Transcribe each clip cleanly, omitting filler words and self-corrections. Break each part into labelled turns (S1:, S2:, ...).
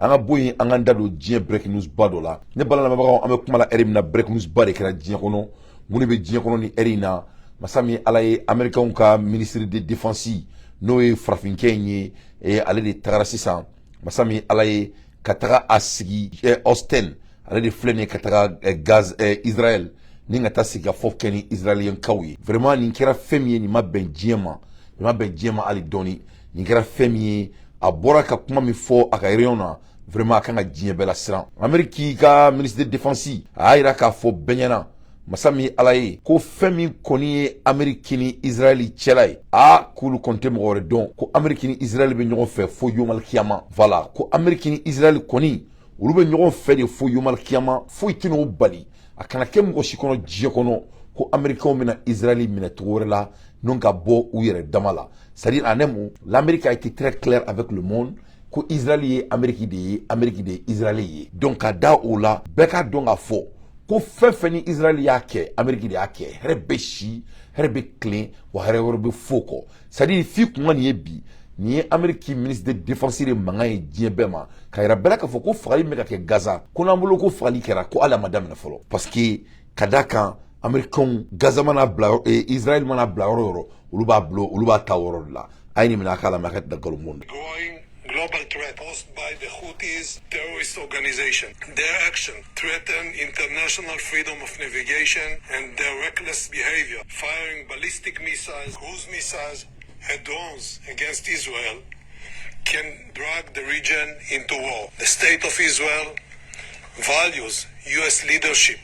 S1: An ka bɔ yen, an k'an da don diɲɛ breaking news ba dɔ la. Ne balamɛbagaw, an bɛ kuma la heure min na, breaking news ba de kɛra diɲɛ kɔnɔ. Mun de bɛ diɲɛ kɔnɔ ni heure in na? Masa min Ala ye, Américains ka ministre de défense, n'o ye farafinkɛ in ye, ale de tagara sisan, masa min Ala ye, ka taga a sigi Austin. Ale de filɛ nin ye ka taga Gaz, Israël, ni ka taa sigi ka fɔ kɛ ni Israélienkaw ye. Vraiment, nin kɛra fɛn min ye, nin ma bɛn diɲɛ ma, nin ma bɛn diɲɛ ma hali dɔɔni. Nin kɛra fɛn min ye, a bɔra ka kuma min fɔ a ka réunion na, vraiment, a kan ka diɲɛ bɛɛ lasiran. Amérique ka ministre de défense, a y'a yira k'a fɔ bɛɛ ɲɛna, masa min Ala ye, ko fɛn min kɔni ye Amérique ni Israël cɛla ye, a k'olu kɔni tɛ mɔgɔ wɛrɛ dɔn, ko Amérique ni Israël bɛ ɲɔgɔn fɛ fo yomal kiyama. Voilà, ko Amérique ni Israël kɔni, olu bɛ ɲɔgɔn fɛ de fo yomal kiyama, foyi tɛ n'o bali. A kana kɛ mɔgɔ si kɔnɔ diɲɛ kɔnɔ ko Américains bɛna Israël minɛ cogo wɛrɛ la n'o ka bɔ u yɛrɛ dama la. C'est-à-dire, en un mot, l'Amérique a été très claire avec le monde ko Israël ye Amérique de ye, Amérique de ye Israël ye. Donc ka da o la, bɛɛ k'a dɔn k'a fɔ ko fɛn fɛn ni Israël y'a kɛ, Amérique de y'a kɛ. Hɛrɛ bɛ si, hɛrɛ bɛ tilen, wa hɛrɛ wɛrɛ bɛ fo kɔ. C'est à dire, f'i kun ka nin ye bi, nin ye Amérique ministre de défense de mankan ye diɲɛ bɛɛ ma, ka yira bɛɛ la k'a fɔ ko fagali min bɛ ka kɛ Gaza, ko n'an bolo ko fagali kɛra, ko hali a ma daminɛ fɔlɔ, parce que ka da kan, Américains, Gaza mana bila, Israël mana bila yɔrɔ o yɔrɔ, olu b'a bila, olu b'a ta o yɔrɔ de la. A ye nin minɛ, a k'a lamɛn, a ka da nkalon bɔ.
S2: Growing global threat posed by the Houthis terrorist organization. Their action threaten international freedom of navigation, and their reckless behavior, firing ballistic missiles, cruise missiles, and drones against Israel, can drag the region into war. The state of Israel values U.S. leadership,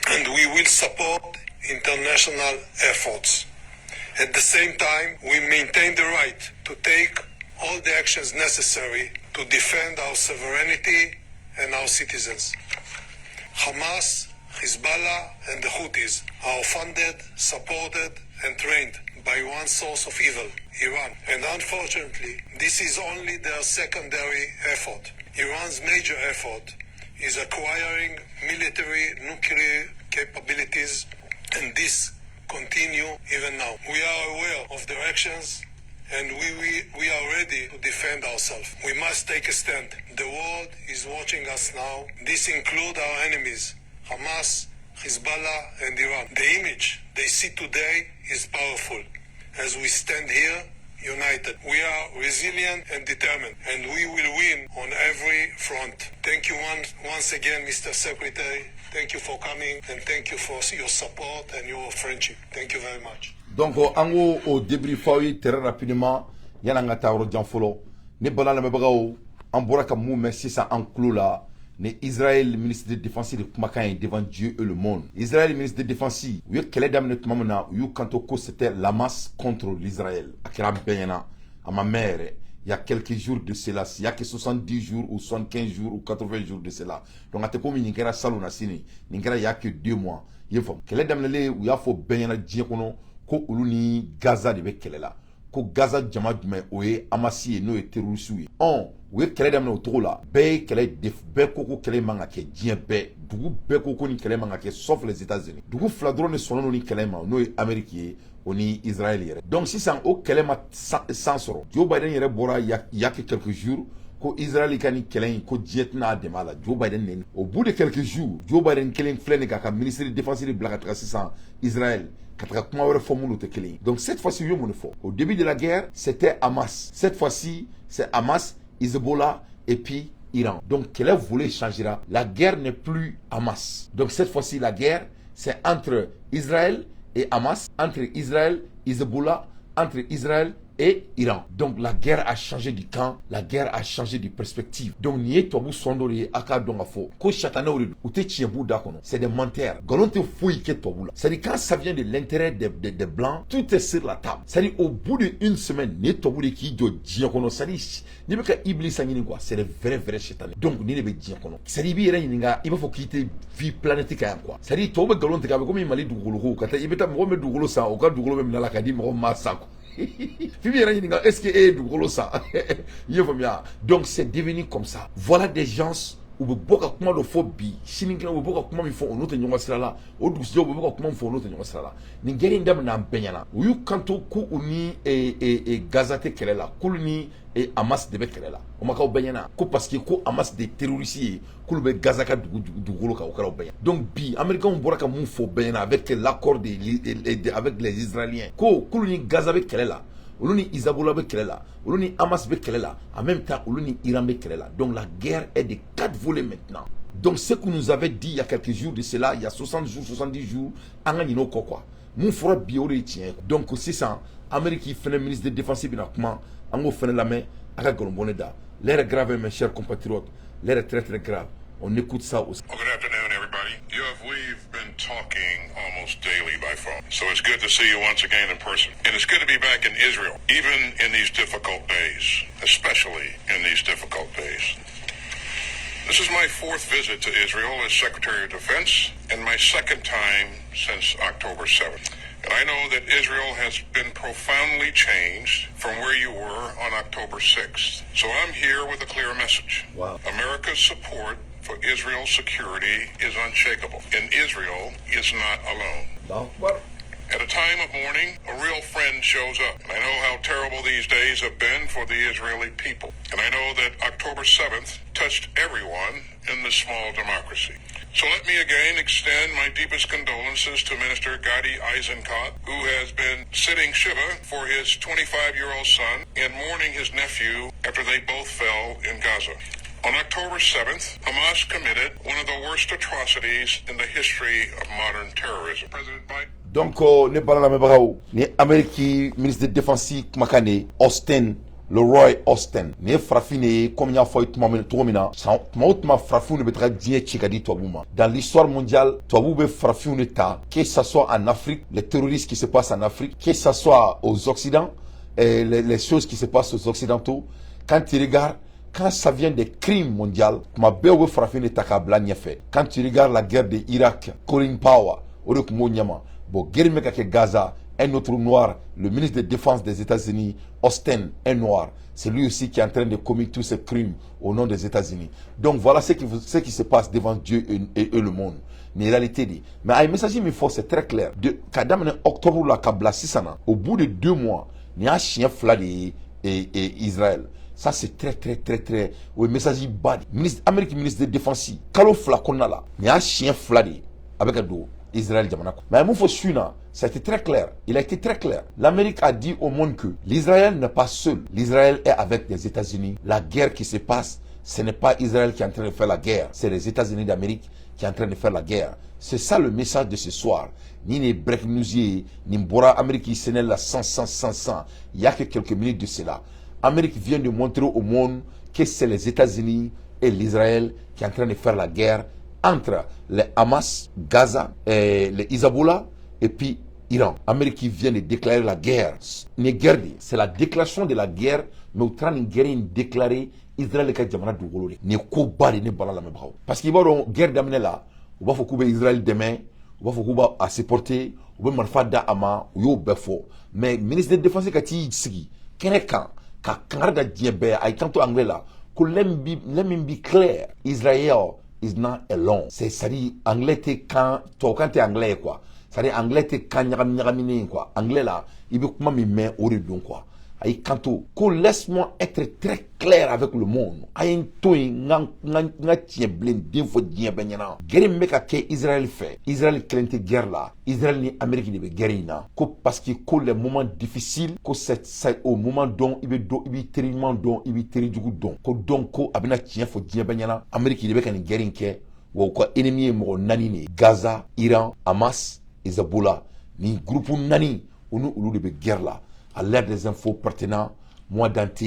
S2: and we will support international efforts. At the same time, we maintain the right to take all the actions necessary to defend our sovereignty and our citizens. Hamas, Hezbollah, and the Houthis are funded, supported, and trained by one source of evil, Iran. And unfortunately, this is only their secondary effort. Iran's major effort is acquiring military nuclear capabilities, and this continue even now. We are aware of their actions and we are ready to defend ourselves. We must take a stand. The world is watching us now. This includes our enemies, Hamas, Hezbollah, and Iran. The image they see today is powerful. As we stand here, united. We are resilient and determined, and we will win on every front. Thank you once again, Mr. Secretary. Thank you for coming, and thank you for your support and your friendship. Thank you very much.
S1: Donc an ko o débrief aw ye très rapidement yan'an ka taa yɔrɔ jan fɔlɔ. Ne bala lamɛnbagaw, an bɔra ka mun mɛn sisan an tulo la? Ni Israël ministre de défense de kumakan ye devant Dieu et le monde. Israël ministre de défense, u ye kɛlɛ daminɛ tuma min na, u y'u kanto ko c'était l'Hamas contre l'Israël. A kɛra bɛɛ ɲɛna, a ma mɛn yɛrɛ. Il y a quelques jours de cela, il y a que 70 jours ou 75 jours ou 80 jours de cela. Donc a tɛ komi nin kɛra salon na sini, nin kɛra il y a que 2 mois. I ye faamu? Kɛlɛ daminɛlen, u y'a fɔ bɛɛ ɲɛna diɲɛ kɔnɔ ko olu ni Gaza de bɛ kɛlɛ la, ko Gaza jama jumɛn, o ye Hamasi ye, n'o ye terroriste ye. Ɔn, u ye kɛlɛ daminɛ o cogo la. Bɛɛ ye kɛlɛ, bɛɛ ko ko kɛlɛ man ka kɛ. Diɲɛ bɛɛ, dugu bɛɛ ko ko nin kɛlɛ man ka kɛ, sauf les États-Unis. Dugu fila dɔrɔn de sɔnnen don ni kɛlɛ ma, n'o ye Amérique ye, o ni Israël yɛrɛ. Donc sisan, o kɛlɛ ma san sɔrɔ. Joe Biden yɛrɛ bɔra il y a que quelques jours ko Israël ka nin kɛlɛ in, ko diɲɛ tɛna a dɛmɛ a la. Joe Biden neni, au bout de quelques jours, Joe Biden kelen filɛ nin k'a ka ministre de défense de bila ka taga sisan Israël, ka taga kuma wɛrɛ fɔ minnu tɛ kelen ye. Donc cette fois-ci, u ye mun de fɔ? Au début de la guerre, c'était Hamas. Cette fois-ci, c'est Hamas, Hezbollah et puis Iran. Donc kɛlɛ volet changera. La guerre n'est plus Hamas. Donc cette fois-ci, la guerre, c'est entre Israël et Hamas, entre Israël, Hezbollah, entre Israël et Iran. Donc la guerre a changé du camp, la guerre a changé de perspective. Donc nin ye tubabu sɔn dɔ de ye, a k'a dɔn k'a fɔ ko satanɛw de don, u tɛ tiɲɛ b'u da kɔnɔ. C'est des menteurs. Nkalon tɛ foyi kɛ tubabu la. C'est-à-dire, quand ça vient de l'intérêt des blancs, tout est sur la table. C'est-à-dire, au bout d'une semaine, nin ye tubabu de k'i jɔ diɲɛ kɔnɔ. C'est-à-dire, n'i bɛ ka Ibilisa ɲini quoi, c'est des vrais vrais satanɛ. Donc nin de bɛ diɲɛ kɔnɔ. C'est-à-dire, i b'i yɛrɛ ɲininka, i b'a fɔ k'i tɛ vie planète kan yan quoi. C'est-à-dire, tubabu bɛ nkalon tigɛ, a bɛ komi Mali dugukolo ko ka taa, i bɛ taa mɔgɔ min bɛ dugukolo san, o ka dugukolo bɛ minɛ a la ka di mɔgɔ min m'a san quoi. F'i b'i yɛrɛ ɲininka, est-ce que e ye dugukolo san? I ye faamuya? Donc c'est devenu comme ça. Voilà des gens, U bɛ bɔ ka kuma dɔ fɔ bi, sinikɛnɛ u bɛ bɔ ka kuma min fɔ, o n'o tɛ ɲɔgɔn sira la. O dugusɛjɛ, u bɛ bɔ ka kuma min fɔ, o n'o tɛ ɲɔgɔn sira la. Nin guerre in daminɛ an bɛɛ ɲɛna, u y'u kanto ko u ni Gaza tɛ kɛlɛ la, k'olu ni Hamas de bɛ kɛlɛ la. O ma k'aw bɛɛ ɲɛna ko parce que ko Hamas de ye terroriste ye, k'olu bɛ Gaza ka dugu dugukolo kan? O kɛra aw bɛɛ ɲɛna. Donc bi, Américains bɔra ka mun fɔ bɛɛ ɲɛna avec l'accord de avec les Israéliens, ko k'olu ni Gaza bɛ kɛlɛ la, olu ni Hezbollah bɛ kɛlɛ la, olu ni Hamas bɛ kɛlɛ la, en même temps olu ni Iran bɛ kɛlɛ la. Donc la guerre est de quatre volets maintenant. Donc ce qu'on nous avait dit il y a quelques jours de cela, il y a 60 jours, 70 jours, an ka ɲinɛ o kɔ quoi. Mun fɔra bi, o de ye tiɲɛ ye. Donc sisan, Amérique fɛnɛ ministre de défense bɛna kuma, an k'o fɛnɛ lamɛn. A ka nkalon bɔ ne da. L'heure est grave, mes chers compatriotes, l'heure est très très grave. On écoute ça aussi.
S2: Well, good afternoon, everybody. We've been talking almost daily by phone, so it's good to see you once again in person. And it's good to be back in Israel, even in these difficult days, especially in these difficult days. This is my fourth visit to Israel as Secretary of Defense and my second time since October 7th. And I know that Israel has been profoundly changed from where you were on October 6th. So I'm here with a clear message. America's support for Israel's security is unshakable, and Israel is not alone.
S1: Allahu.
S2: At a time of mourning, a real friend shows up. And I know how terrible these days have been for the Israeli people. And I know that October 7th touched everyone in this small democracy. So let me again extend my deepest condolences to Minister Gadi Eisenkot, who has been sitting Shiva for his 25-year-old son and mourning his nephew after they both fell in Gaza. On October 7th, Hamas committed one of the worst atrocities in the history of modern terrorism. President Biden.
S1: Donc ne bala lamɛnbagaw, ni Amérique ministre de défense kumakan de, Austin, Leroy Austin. Nin ye farafin de ye. Komi n y'a fɔ ye tuma min, cogo min na, san tuma o tuma, farafinw de bɛ taga diɲɛ ci ka di tubabuw ma. Dans l'histoire mondiale, tubabuw bɛ farafinw de ta, que ça soit en Afrique, les terroristes qui se passent en Afrique, que ça soit aux Occidents, les choses qui se passent aux Occidentaux. Quand tu regardes, quand ça vient des crimes mondiaux, tuma bɛɛ u bɛ farafin de ta k'a bila ɲɛfɛ. Quand tu regardes la guerre de Irak, Colin Powell, o de tun b'o ɲɛma. Bon, guerre min bɛ ka kɛ Gaza, un autre noir, le ministre de défense des États-Unis, Austin, un noir, c'est lui aussi qui est en train de commettre tous ces crimes au nom des États-Unis. Donc voilà ce qui se passe devant Dieu et le monde. Nin réalité de. Mais a ye message min fɔ, c'est très clair. De ka daminɛ octobre la ka bila sisan na, au bout de 2 mois, nin y'a siɲɛ fila de ye et Israël. Ça, c'est très très très très, o ye message ba de. Ministre Amérique, ministre de défense, kalo 2 kɔnɔna la, nin y'a siɲɛ fila de ye a bɛ ka don Israël jamana kɔnɔ. Mais a ye mun fɔ su in na, ça a été très clair. Il a été très clair. L'Amérique a dit au monde que l'Israël n'est pas seul. L'Israël est avec les États-Unis. La guerre qui se passe, ce n'est pas Israël qui est en train de faire la guerre, c'est les États-Unis d'Amérique qui est en train de faire la guerre. C'est ça le message de ce soir. Ni ne breaking news ye, nin bɔra Amérique Sénat la 100 100 100 100. Il y a que quelques minutes de cela. Amérique vient de montrer au monde que c'est les États-Unis et l'Israël qui est en train de faire la guerre entre les Hamas, Gaza, et les Hezbollah et puis Iran. Amérique vient de déclarer la guerre. Une guerre, c'est la déclaration de la guerre, mais u taara nin guerre in déclarer Israël ka jamana dugukolo de. Nin ye koba de, ne bala lamɛnbagaw. Parce que i b'a dɔn, guerre daminɛ la, u b'a fɔ k'u bɛ Israël dɛmɛ, u b'a fɔ k'u b'a supporter, u bɛ marifa da a ma, u y'o bɛɛ fɔ. Mais ministre de défense ka t'i sigi kɛnɛ kan ka kangari da diɲɛ bɛɛ, a y'i kanto anglais la ko let me be clear, Israel is not alone. C'est à dire anglais tɛ kan, tubabukan tɛ anglais ye quoi. C'est à dire anglais tɛ kan ɲagami ɲagaminen ye quoi. Anglais la, i bɛ kuma min mɛn, o de don quoi. A y'i kanto ko laisse-moi être très clair avec le monde, a ye n to yen, n ka tiɲɛ bilen den fɔ diɲɛ bɛɛ ɲɛna. Guerre min bɛ ka kɛ Israël fɛ, Israël kelen tɛ guerre la, Israël ni Amérique de bɛ guerre in na. Ko parce que ko les moments difficiles, ko c'est au moment dɔn i bɛ dɔn, i b'i teri ɲuman dɔn, i b'i teri jugu dɔn. Ko donc ko a bɛna tiɲɛ fɔ diɲɛ bɛɛ ɲɛna, Amérique de bɛ ka nin guerre in kɛ. Wa u ka ennemi ye mɔgɔ naani de ye: Gaza, Iran, Hamas, Hezbollah. Nin groupe naani, u ni olu de bɛ guerre la. À l'ère des infos pertinents, moi Dante,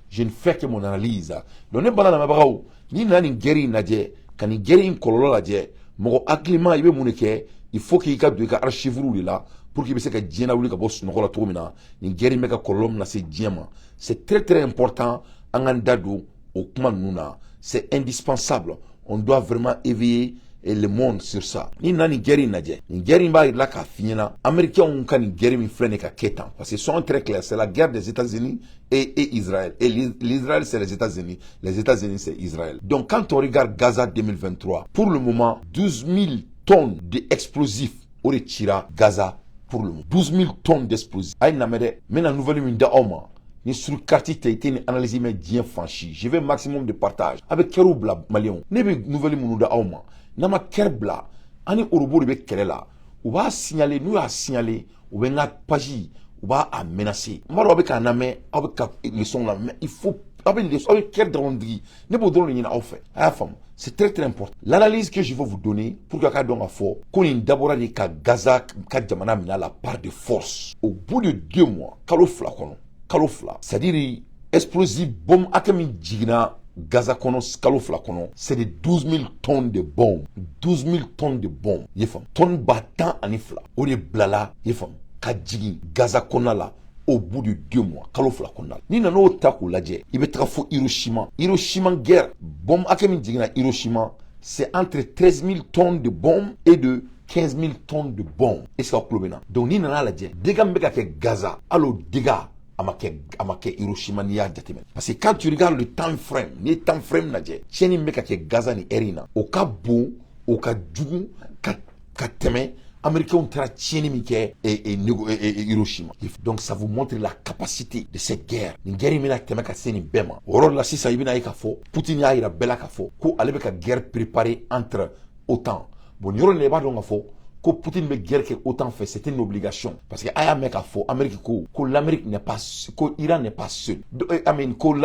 S1: je ne fais que mon analyse. Donc ne bala lamɛnbagaw, n'i nana nin guerre in lajɛ, ka nin guerre in kɔlɔlɔ lajɛ, mɔgɔ hakilima, i bɛ mun de kɛ? Il faut k'i ka don i ka archive de la pour que i bɛ se ka diɲɛ lawuli ka bɔ sunɔgɔ la cogo min na, nin guerre in bɛ ka kɔlɔlɔ min lase diɲɛ ma. C'est très très important, an k'an da don o kuma ninnu na. C'est indispensable, on doit vraiment éveiller. Et le monde sur ça. Ni nana nin guerre in lajɛ, nin guerre in b'a yira k'a f'i ɲɛna, Américains ka nin guerre min filɛ nin ka kɛ tan, parce que soyons très clairs, c'est la guerre des États-Unis et Israël. Et l'Israël, c'est les États-Unis, les États-Unis, c'est Israël. Donc quand on regarde Gaza 2023, pour le moment, 12 000 tonnes d'explosifs o de cira Gaza pour le moment. 12 000 tonnes d'explosifs. A ye lamɛn dɛ, n bɛna nouvelle min da aw ma ni sur carte tɛ, i tɛ ni analyse mɛn diɲɛ fan si. Je vais maximum de partage. A bɛ cœurw bila, Maliyɛnw. Ne bɛ nouvelle minnu da aw ma, n'a ma cœur bila, an ni robot de bɛ kɛlɛ la. U b'a signaler, n'u y'a signaler, u bɛ n ka page, u b'a a menacer. N b'a dɔn aw bɛ k'a lamɛn, aw bɛ ka leçon lamɛn, mais il faut aw bɛ leçon, aw bɛ cœur dɔrɔn digi. Ne b'o dɔrɔn de ɲini aw fɛ. A y'a faamu, c'est très très important, l'analyse que je vais vous donner, pour que a ka dɔn ka fɔ ko nin dabɔra de ka Gaza ka jamana minɛ a la par de force. Au bout de 2 mois, kalo 2 kɔnɔ, kalo 2, c'est à dire explosif bombe hakɛ min jiginna Gaza kɔnɔ kalo 2 kɔnɔ, c'est de 12 000 tonnes de bombes. 12 000 tonnes de bombes, i ye faamu, tonne 12,000, o de bilala, i ye faamu, ka jigin Gaza kɔnɔna la au bout de 2 mois, kalo 2 kɔnɔna la. N'i nan'o ta k'o lajɛ, i bɛ taga fo Hiroshima. Hiroshima guerre, bombe hakɛ min jiginna Hiroshima, c'est entre 13 000 tonnes de bombes et de 15 000 tonnes de bombes. Est ce que aw tulo bɛ na? Donc n'i nana lajɛ, dégâts min bɛ ka kɛ Gaza, hali o dégâts a ma kɛ Hiroshima n'i y'a jateminɛ. Parce que quand tu regardes le time frame, n'i ye time frame lajɛ, tiɲɛni min bɛ ka kɛ Gaza ni heure in na, o ka bon, o ka jugu ka tɛmɛ Américains taara tiɲɛni min kɛ Hiroshima. Donc ça vous montre la capacité de cette guerre. Nin guerre in bɛna tɛmɛ ka se nin bɛɛ ma. O yɔrɔ la sisan, i bɛna ye k'a fɔ Poutine y'a yira bɛɛ la k'a fɔ ko ale bɛ ka guerre préparer entre OTAN. Bon, nin yɔrɔ in na, i b'a dɔn k'a fɔ ko Poutine bɛ guerre kɛ OTAN fɛ, c'est une obligation. Parce que a y'a mɛn k'a fɔ Amérique ko l'Amérique n'est pas, ko Iran n'est pas seul. I mean, ko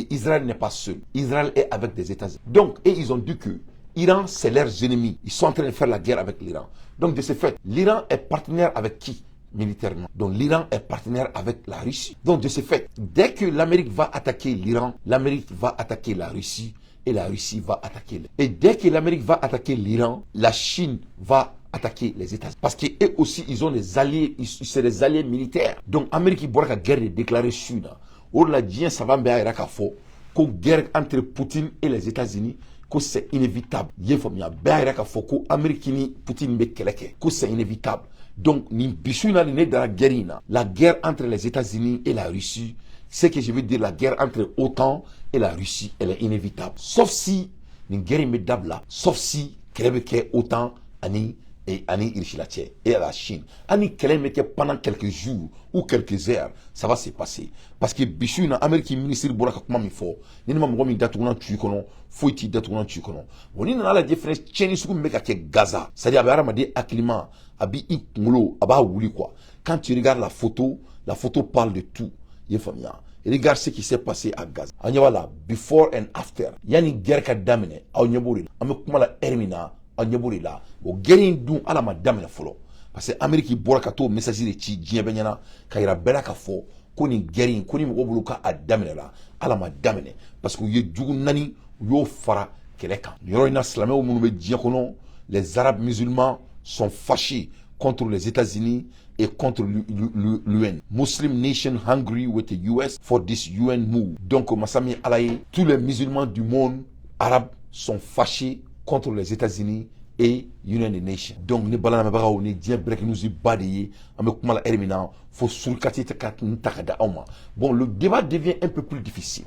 S1: Israël n'est pas seul. Israël est avec des États-Unis. Donc, et ils ont dit que Iran, c'est leurs ennemis. Ils sont en train de faire la guerre avec l'Iran. Donc, de ce fait, l'Iran est partenaire avec qui militairement? Donc, l'Iran est partenaire avec la Russie. Donc, de ce fait, dès que l'Amérique va attaquer l'Iran, l'Amérique va attaquer la Russie et la Russie va attaquer. Et dès que l'Amérique va attaquer l'Iran, la Chine va attaquer les États-Unis. Parce qu'eux aussi, ils ont des alliés, c'est des alliés militaires. Donc, Amérique bɔra ka guerre de déclarer su na. O de la, diɲɛ saba bɛɛ y'a yira k'a fɔ ko guerre entre Poutine et les États-Unis, ko c'est inévitable. I ye faamuya, bɛɛ y'a yira k'a fɔ ko Amérique ni Poutine bɛ kɛlɛ kɛ, ko c'est inévitable. Donc nin bisu in na de, ne dara guerre in na, la guerre entre les États-Unis et la Russie, ce que je veux dire, la guerre entre OTAN et la Russie, elle est inévitable, sauf si nin guerre in bɛ dabila, sauf si kɛlɛ bɛ kɛ OTAN ani Russie la cɛ et la Chine. Ani kɛlɛ in bɛ kɛ pendant quelques jours ou quelques heures, ça va se passer. Parce que bisu in na, Amérique ministre bɔra ka kuma min fɔ, ni ne ma mɔgɔ min datugulan tu i kɔnɔ, foyi t'i datugulan tu i kɔnɔ. Bon, ni nana lajɛ fɛnɛ, tiɲɛni sugu min bɛ ka kɛ Gaza, c'est à dire a bɛ hadamaden hakilima, a b'i kunkolo, a b'a wuli quoi. Quand tu regardes la photo, la photo parle de tout. I ye faamuya? Regarde ce qui s'est passé à Gaza. An ɲɛ b'a la, before and after. Yanni guerre ka daminɛ, aw ɲɛ b'o de la. An bɛ kuma la heure min na, aw ɲɛ b'o de la. O guerre in dun, ala ma daminɛ fɔlɔ, parce que Amérique bɔra ka t'o message de ci diɲɛ bɛɛ ɲɛna, ka yira bɛɛ la k'a fɔ ko nin guerre in, ko ni mɔgɔw bolo k'a daminɛ la, ala ma daminɛ, parce que u ye jugu naani, u y'o fara kɛlɛ kan. Nin yɔrɔ in na, silamɛw minnu bɛ diɲɛ kɔnɔ, les Arabes musulmans sont fâchés contre les États-Unis et contre l'UN. Muslim nation angry with the US for this UN move. Donc, masa min Ala ye, tous les musulmans du monde arabe sont fâchés contre les États-Unis et United Nations. Donc, ni bala lamɛnbagaw, ni diɲɛ breaking news ba de ye, an bɛ kuma la heure min na, fo surukati tɛ ka ta ka da aw ma. Bon, le débat devient un peu plus difficile.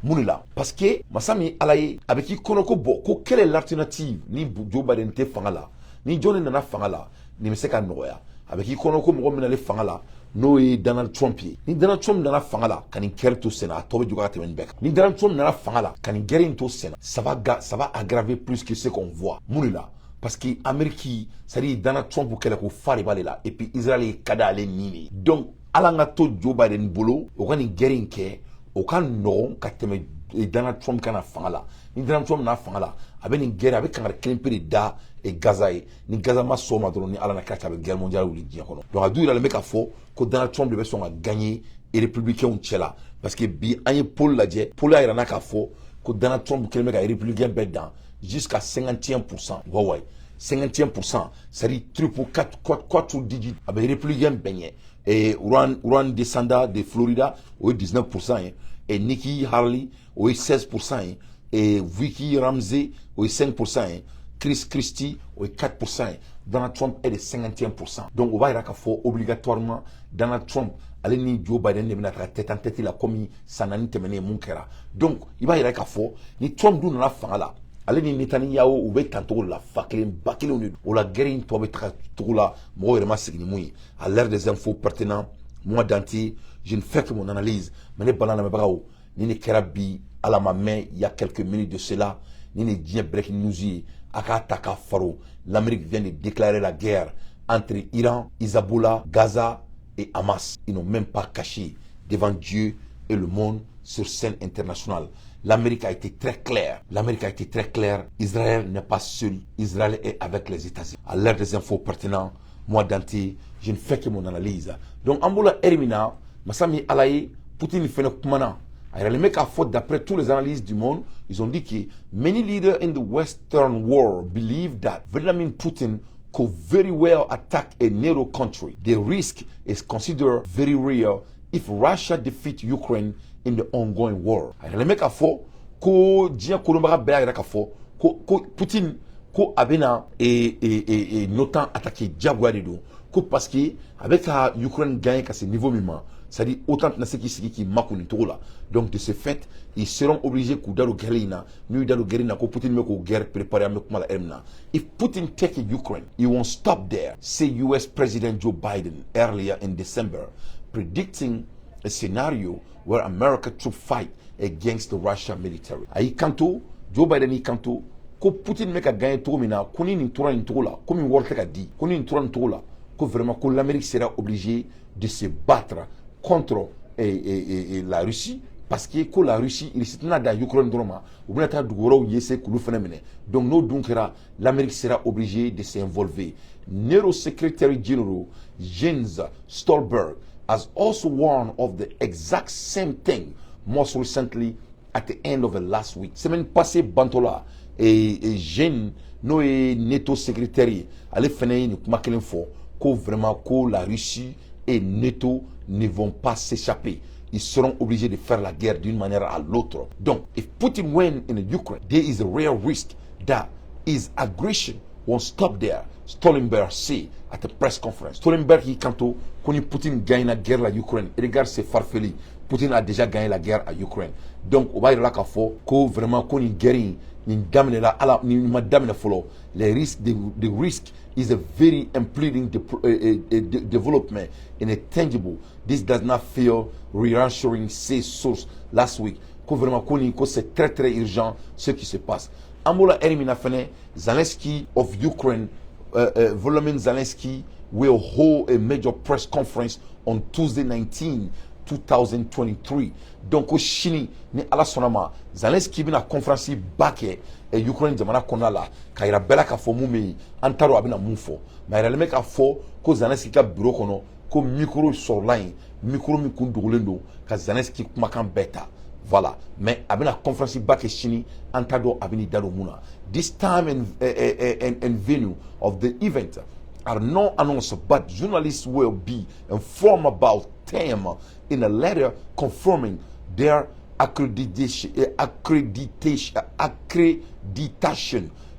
S1: Mun de la? Parce que masa min Ala ye, a bɛ k'i kɔnɔ ko bon, ko quelle est l'alternative? Ni Joe Biden tɛ fanga la, ni jɔn de nana fanga la, nin bɛ se ka nɔgɔya? A bɛ k'i kɔnɔ ko mɔgɔ min nalen fanga la, n'o ye Donald Trump ye, ni Donald Trump nana fanga la ka nin guerre to senna, a tɔ bɛ juguya ka tɛmɛ nin bɛɛ kan. Ni Donald Trump nana fanga la ka nin guerre in to senna, ça va aggraver plus que ce qu'on voit. Mun de la? Parce que Amérique, c'est à dire Donald Trump kɛlɛ ko fa de b'ale la, et puis Israël ka d'ale nin de ye. Donc ala ka to Joe Biden bolo, o ka nin guerre in kɛ, o ka nɔgɔn ka tɛmɛ Donald Trump ka na fanga la. Ni Donald Trump nana fanga la, a bɛ nin guerre, a bɛ kangari kelen pe de da Gaza ye. Ni Gaza ma sɔn o ma dɔrɔn, ni Ala na kira cɛ, a bɛ guerre mondiale wuli diɲɛ kɔnɔ. Donc a dun yiralen bɛ k'a fɔ ko Donald Trump de bɛ sɔn ka gagner républicains cɛ la, parce que bi an ye poll lajɛ, poll y'a yira n na k'a fɔ ko Donald Trump kɛlen bɛ ka républicain bɛɛ dan jusqu'à 51%. Ouais, 51%, c'est-à-dire triple, 4, 4 digits, a bɛ républicain bɛɛ ɲɛ. Et Ron DeSantis de Florida, o ye 19% ye, et Nikki Haley, o ye 16% ye, et Vicky Ramsey, o ye 5% ye. Chris Christie, o ye 4% ye. Donald Trump est de 51%. Donc o b'a yira k'a fɔ obligatoirement Donald Trump, ale ni Joe Biden de bɛna taga tête en tête la, komi san 4 tɛmɛnen mun kɛra. Donc i b'a yira k'a fɔ ni Trump dun nana fanga la, ale ni Netanyahu, u bɛ tan cogo la, fa kelen ba kelenw de don. O la, guerre in tɔ bɛ taga cogo la, mɔgɔw yɛrɛ ma sigi ni mun ye. À l'heure des infos pertinents, moi Dante, je ne fais que mon analyse. Mais ne bana lamɛnbagaw, ni ne kɛra bi, ala ma mɛn, il y a quelques minutes de cela, ni ne diɲɛ breaking news ye, a k'a ta k'a faro. L'Amérique vient de déclarer la guerre entre Iran, Hezbollah, Gaza et Hamas. Ils n'ont même pas caché devant Dieu et le monde sur scène internationale. L'Amérique a été très claire. L'Amérique a été très claire. Israël n'est pas seul. Israël est avec les États-Unis. À l'heure des infos pertinentes, moi Dante, je ne fais que mon analyse. Donc, an b'o la min na, masa min Ala ye, Poutine fɛnɛ kumana. A yiralen bɛ k'a fɔ, d'après toutes les analyses du monde, ils ont dit que many leaders in the Western world believe that Vladimir Putin could very well attack a NATO country. The risk is considered very real if Russia defeat Ukraine in the ongoing war. A yiralen bɛ k'a fɔ ko diɲɛ kolonbaga bɛɛ y'a yira k'a fɔ ko Putin ko a bɛna l'OTAN attaquer, diyagoya de don, ko parce que a bɛ ka Ukraine gagner ka se niveau min ma, c'est-à-dire OTAN tɛna se k'i sigi k'i makun nin cogo la. Donc de ce fait, ils seront obligés k'u da don guerre in na. N'u y'u da don guerre in na, ko Putin bɛ k'o guerre préparer, an bɛ kuma la heure min na. If Putin take Ukraine, he won't stop there, say US President Joe Biden earlier in December, predicting a scenario where America troops fight against the Russia military. A y'i kanto, Joe Biden y'i kanto ko Putin bɛ ka gagner cogo min na, ko ni nin tora nin cogo la, komi wari tɛ ka di, ko ni nin tora nin cogo la, ko vraiment ko l'Amérique sera obligée de se battre contre et la Russie, parce que ko la Russie, Russie tɛna dan Ukraine dɔrɔn ma, u bɛna taa dugu wɛrɛw yese k'olu fana minɛ. Donc n'o dun kɛra, l'Amérique sera obligée de s'involver. NATO Secretary General Jens Stoltenberg has also warned of the exact same thing most recently at the end of the last week. Semaine passée bantɔ la, et Jens, n'o ye NATO secrétaire ye, ale fana ye nin kuma kelen fɔ ko vraiment ko la Russie et NATO ne vont pas s'échapper. Ils seront obligés de faire la guerre d'une manière à l'autre. Donc, if Putin win in the Ukraine, there is a real risk that his aggression won't stop there, Stoltenberg said at a press conference. Stoltenberg y'i kanto ko ni Putin gagne la guerre la Ukraine, et regarde, c'est farfelu. Putin a déjà gagné la guerre à Ukraine. Donc, o b'a yira la k'a fɔ ko vraiment ko nin guerre in nin daminɛla ala nin ma daminɛ fɔlɔ. Les risques the risk is a very impleading development in a tangible. This does not feel reassuring, say source last week. Ko vraiment ko nin ko c'est très très urgent ce qui se passe. An b'o la heure min na fɛnɛ, Zelensky of Ukraine, Volodymyr Zelensky will hold a major press conference on Tuesday 19 2023. Donc ko sini, ni Ala sɔnna ma, Zelensky bɛna conférence ba kɛ Ukraine jamana kɔnɔna la ka yira bɛɛ la k'a fɔ mun bɛ yen. An t'a dɔn a bɛna mun fɔ, mais a yiralen bɛ k'a fɔ ko Zelensky ka bureau kɔnɔ, ko micro sɔrɔla yen, micro min kun dogolen don ka Zelensky kumakan bɛɛ ta. Voilà, mais a bɛna conférence ba kɛ sini, an t'a dɔn a bɛn'i da don mun na. This time and venue of the event are not announced, but journalists will be informed about them in a letter confirming their accreditation.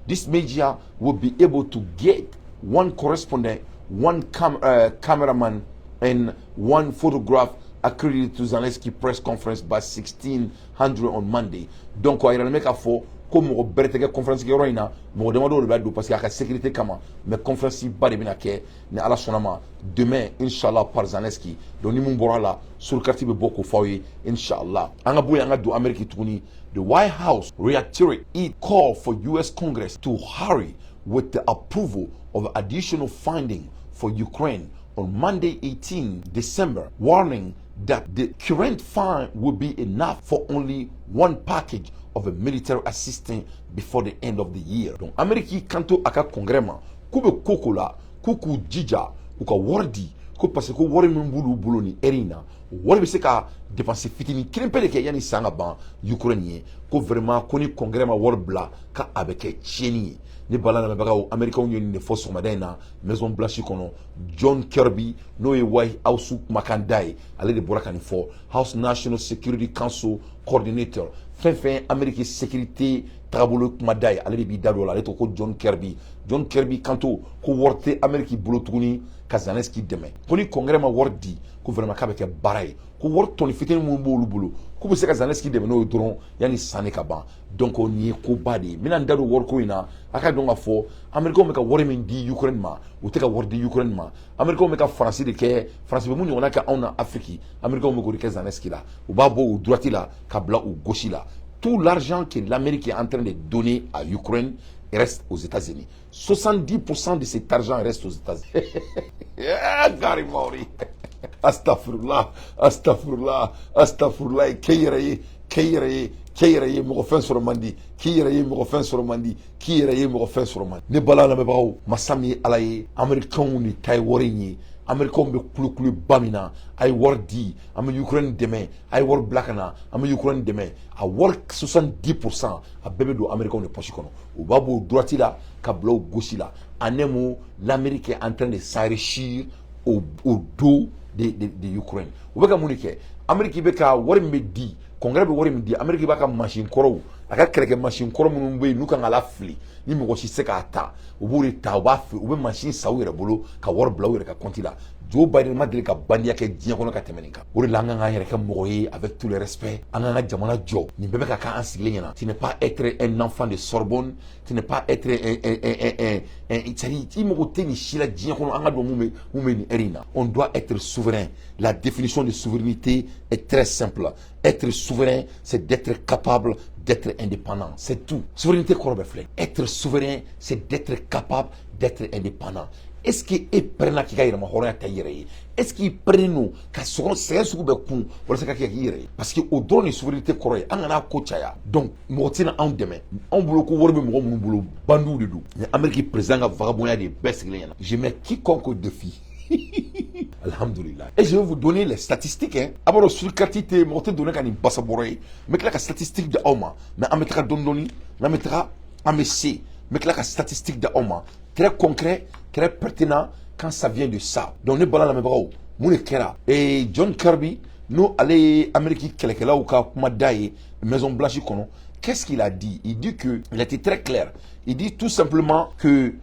S1: This media will be able to get one correspondent, one cameraman, and one photograph accredited to Zelensky press conference by 1600 on Monday. Donc, a yiralen bɛ k'a fɔ ko mɔgɔ bɛrɛ tɛ kɛ conférence kɛyɔrɔ in na, mɔgɔ damadɔ de b'a don parce que a ka sécurité kama. Mais conférence ba de bɛna kɛ ni Ala sɔnna ma demain, inshallah, par Zelensky. Donc ni mun bɔra la, sur carte bɛ bɔ k'o fɔ aw ye, inshallah. An ka bɔ yen, an ka don Amérique tuguni. The White House reiterated it call for US Congress to hurry with the approval of additional funding for Ukraine on Monday 18 December, warning that the current fund will be enough for only one package of a military assistance before the end of the year. Donc Amérique y'i kanto a ka congrès ma k'u bɛ ko ko la, k'u k'u jija u ka wari di, ko parce que ko wari min b'olu bolo nin heure in na, o wari bɛ se ka dépense fitinin kelen pe de kɛ yanni san ka ban Ukraine ye, ko vraiment ko ni congrès ma wari bila, ka a bɛ kɛ tiɲɛni ye. Ni bala lamɛnbagaw, Américains ye nin de fɔ sɔgɔmada in na Maison Blanche kɔnɔ. John Kirby, n'o ye White House kumakan da ye, ale de bɔra ka nin fɔ. House National Security Council coordinator, fɛn fɛn Amérique sécurité tagabolo kuma da ye, ale de b'i da don o la. Ale tɔgɔ ko John Kirby. John Kirby kanto ko wari tɛ Amérique bolo tuguni ka Zelensky dɛmɛ, ko ni congrès ma wari di, ko vraiment k'a bɛ kɛ baara ye, ko wari tɔni fitinin minnu b'olu bolo, k'u bɛ se ka Zelensky dɛmɛ n'o ye dɔrɔn yanni sanni ka ban. Donc nin ye koba de ye. N bɛna n da don wariko in na. A ka dɔn ka fɔ Américains bɛ ka wari min di Ukraine ma, u tɛ ka wari di Ukraine ma. Américains bɛ ka Faransi de kɛ. Faransi bɛ mun ɲɔgɔnna kɛ anw na Afrique, Américains bɛ k'o de kɛ Zelensky la. U b'a bɔ u droite la ka bila u gauche la. Tout l'argent que l'Amérique est en train de donner à Ukraine reste aux États-Unis. 70% de cet argent reste aux États-Unis. Gary Mauri. Astafurlah, astafurlah, astafurlah. K'i yɛrɛ ye, k'i yɛrɛ ye, k'i yɛrɛ ye, mɔgɔ fɛn sɔrɔ man di. K'i yɛrɛ ye, mɔgɔ fɛn sɔrɔ man di. K'i yɛrɛ ye, mɔgɔ fɛn sɔrɔ man di. Ne bala lamɛnbagaw, masa min ye Ala ye, Américains ni ta ye wari in ye. Américains bɛ kulukuluba min na, a ye wari di, an bɛ Ukraine dɛmɛ, a ye wari bila ka na, an bɛ Ukraine dɛmɛ. A wari 70%, a bɛɛ bɛ don Américains de poche kɔnɔ. U b'a bɔ o droite la ka bila o gauche la. En un mot, l'Amérique est en train de s'enrichir au dos de Ukraine. U bɛ ka mun de kɛ? Amérique bɛ ka wari min bɛ di, congrès bɛ wari min di, Amérique b'a ka machine kɔrɔw, a ka kɛlɛkɛ machine kɔrɔ minnu bɛ yen n'u kan ka lafili ni mɔgɔ si tɛ se k'a ta, u b'o de ta, u b'a u bɛ machine san u yɛrɛ bolo ka wari bila u yɛrɛ ka compte la. Joe Biden ma deli ka bandiya kɛ diɲɛ kɔnɔ ka tɛmɛ nin kan. O de la an kan k'an yɛrɛ kɛ mɔgɔ ye, avec tout le respect, an k'an ka jamana jɔ. Nin bɛɛ bɛ ka k'an sigilen ɲɛna. Tu n'es pas être un enfant de Sorbonne, tu n'es pas être un, c'est-à-dire i mago tɛ nin si la diɲɛ kɔnɔ. An ka dɔn mun bɛ nin heure in na. On doit être souverain. La définition de souveraineté est très simple: être souverain, c'est d'être capable d'être indépendant. C'est tout. Souveraineté kɔrɔ bɛ filɛ: être souverain, c'est d'être capable d'être indépendant. Est-ce que e pɛrɛnna k'i ka yɛrɛma hɔrɔnya ta i yɛrɛ ye? Est-ce que i pɛrɛnnen don ka sɔgɔ sɛgɛn sugu bɛɛ kun walasa ka kɛ k'i yɛrɛ ye? Parce que o dɔrɔn de souveraineté kɔrɔ ye. An kana ko caya. Donc mɔgɔ tɛna anw dɛmɛ. Anw bolo ko wari bɛ mɔgɔ minnu bolo, bandiw de don. Ni Amérique président ka vagabond de ye bɛɛ sigilen ɲɛna. Je mets quiconque au défi. Alhamdulillah. Et je vais vous donner les statistiques. Hein. A b'a dɔn sur carte tɛ mɔgɔ tɛ donner ka nin basa bɔrɔ ye. N bɛ tila ka statistique di aw ma. Mais an bɛ taga dɔɔni dɔɔni. N'an bɛ taga, an bɛ se. N bɛ tila ka statistique di aw ma. Très concret, très pertinent quand ça vient de ça. Donc ne bala lamɛnbagaw, mun de kɛra? Et John Kirby, n'o ale ye Amérique kɛlɛkɛlaw ka kumada ye Maison Blanche kɔnɔ, qu'est-ce qu'il a dit? Il dit que, il a été très clair. Il dit tout simplement que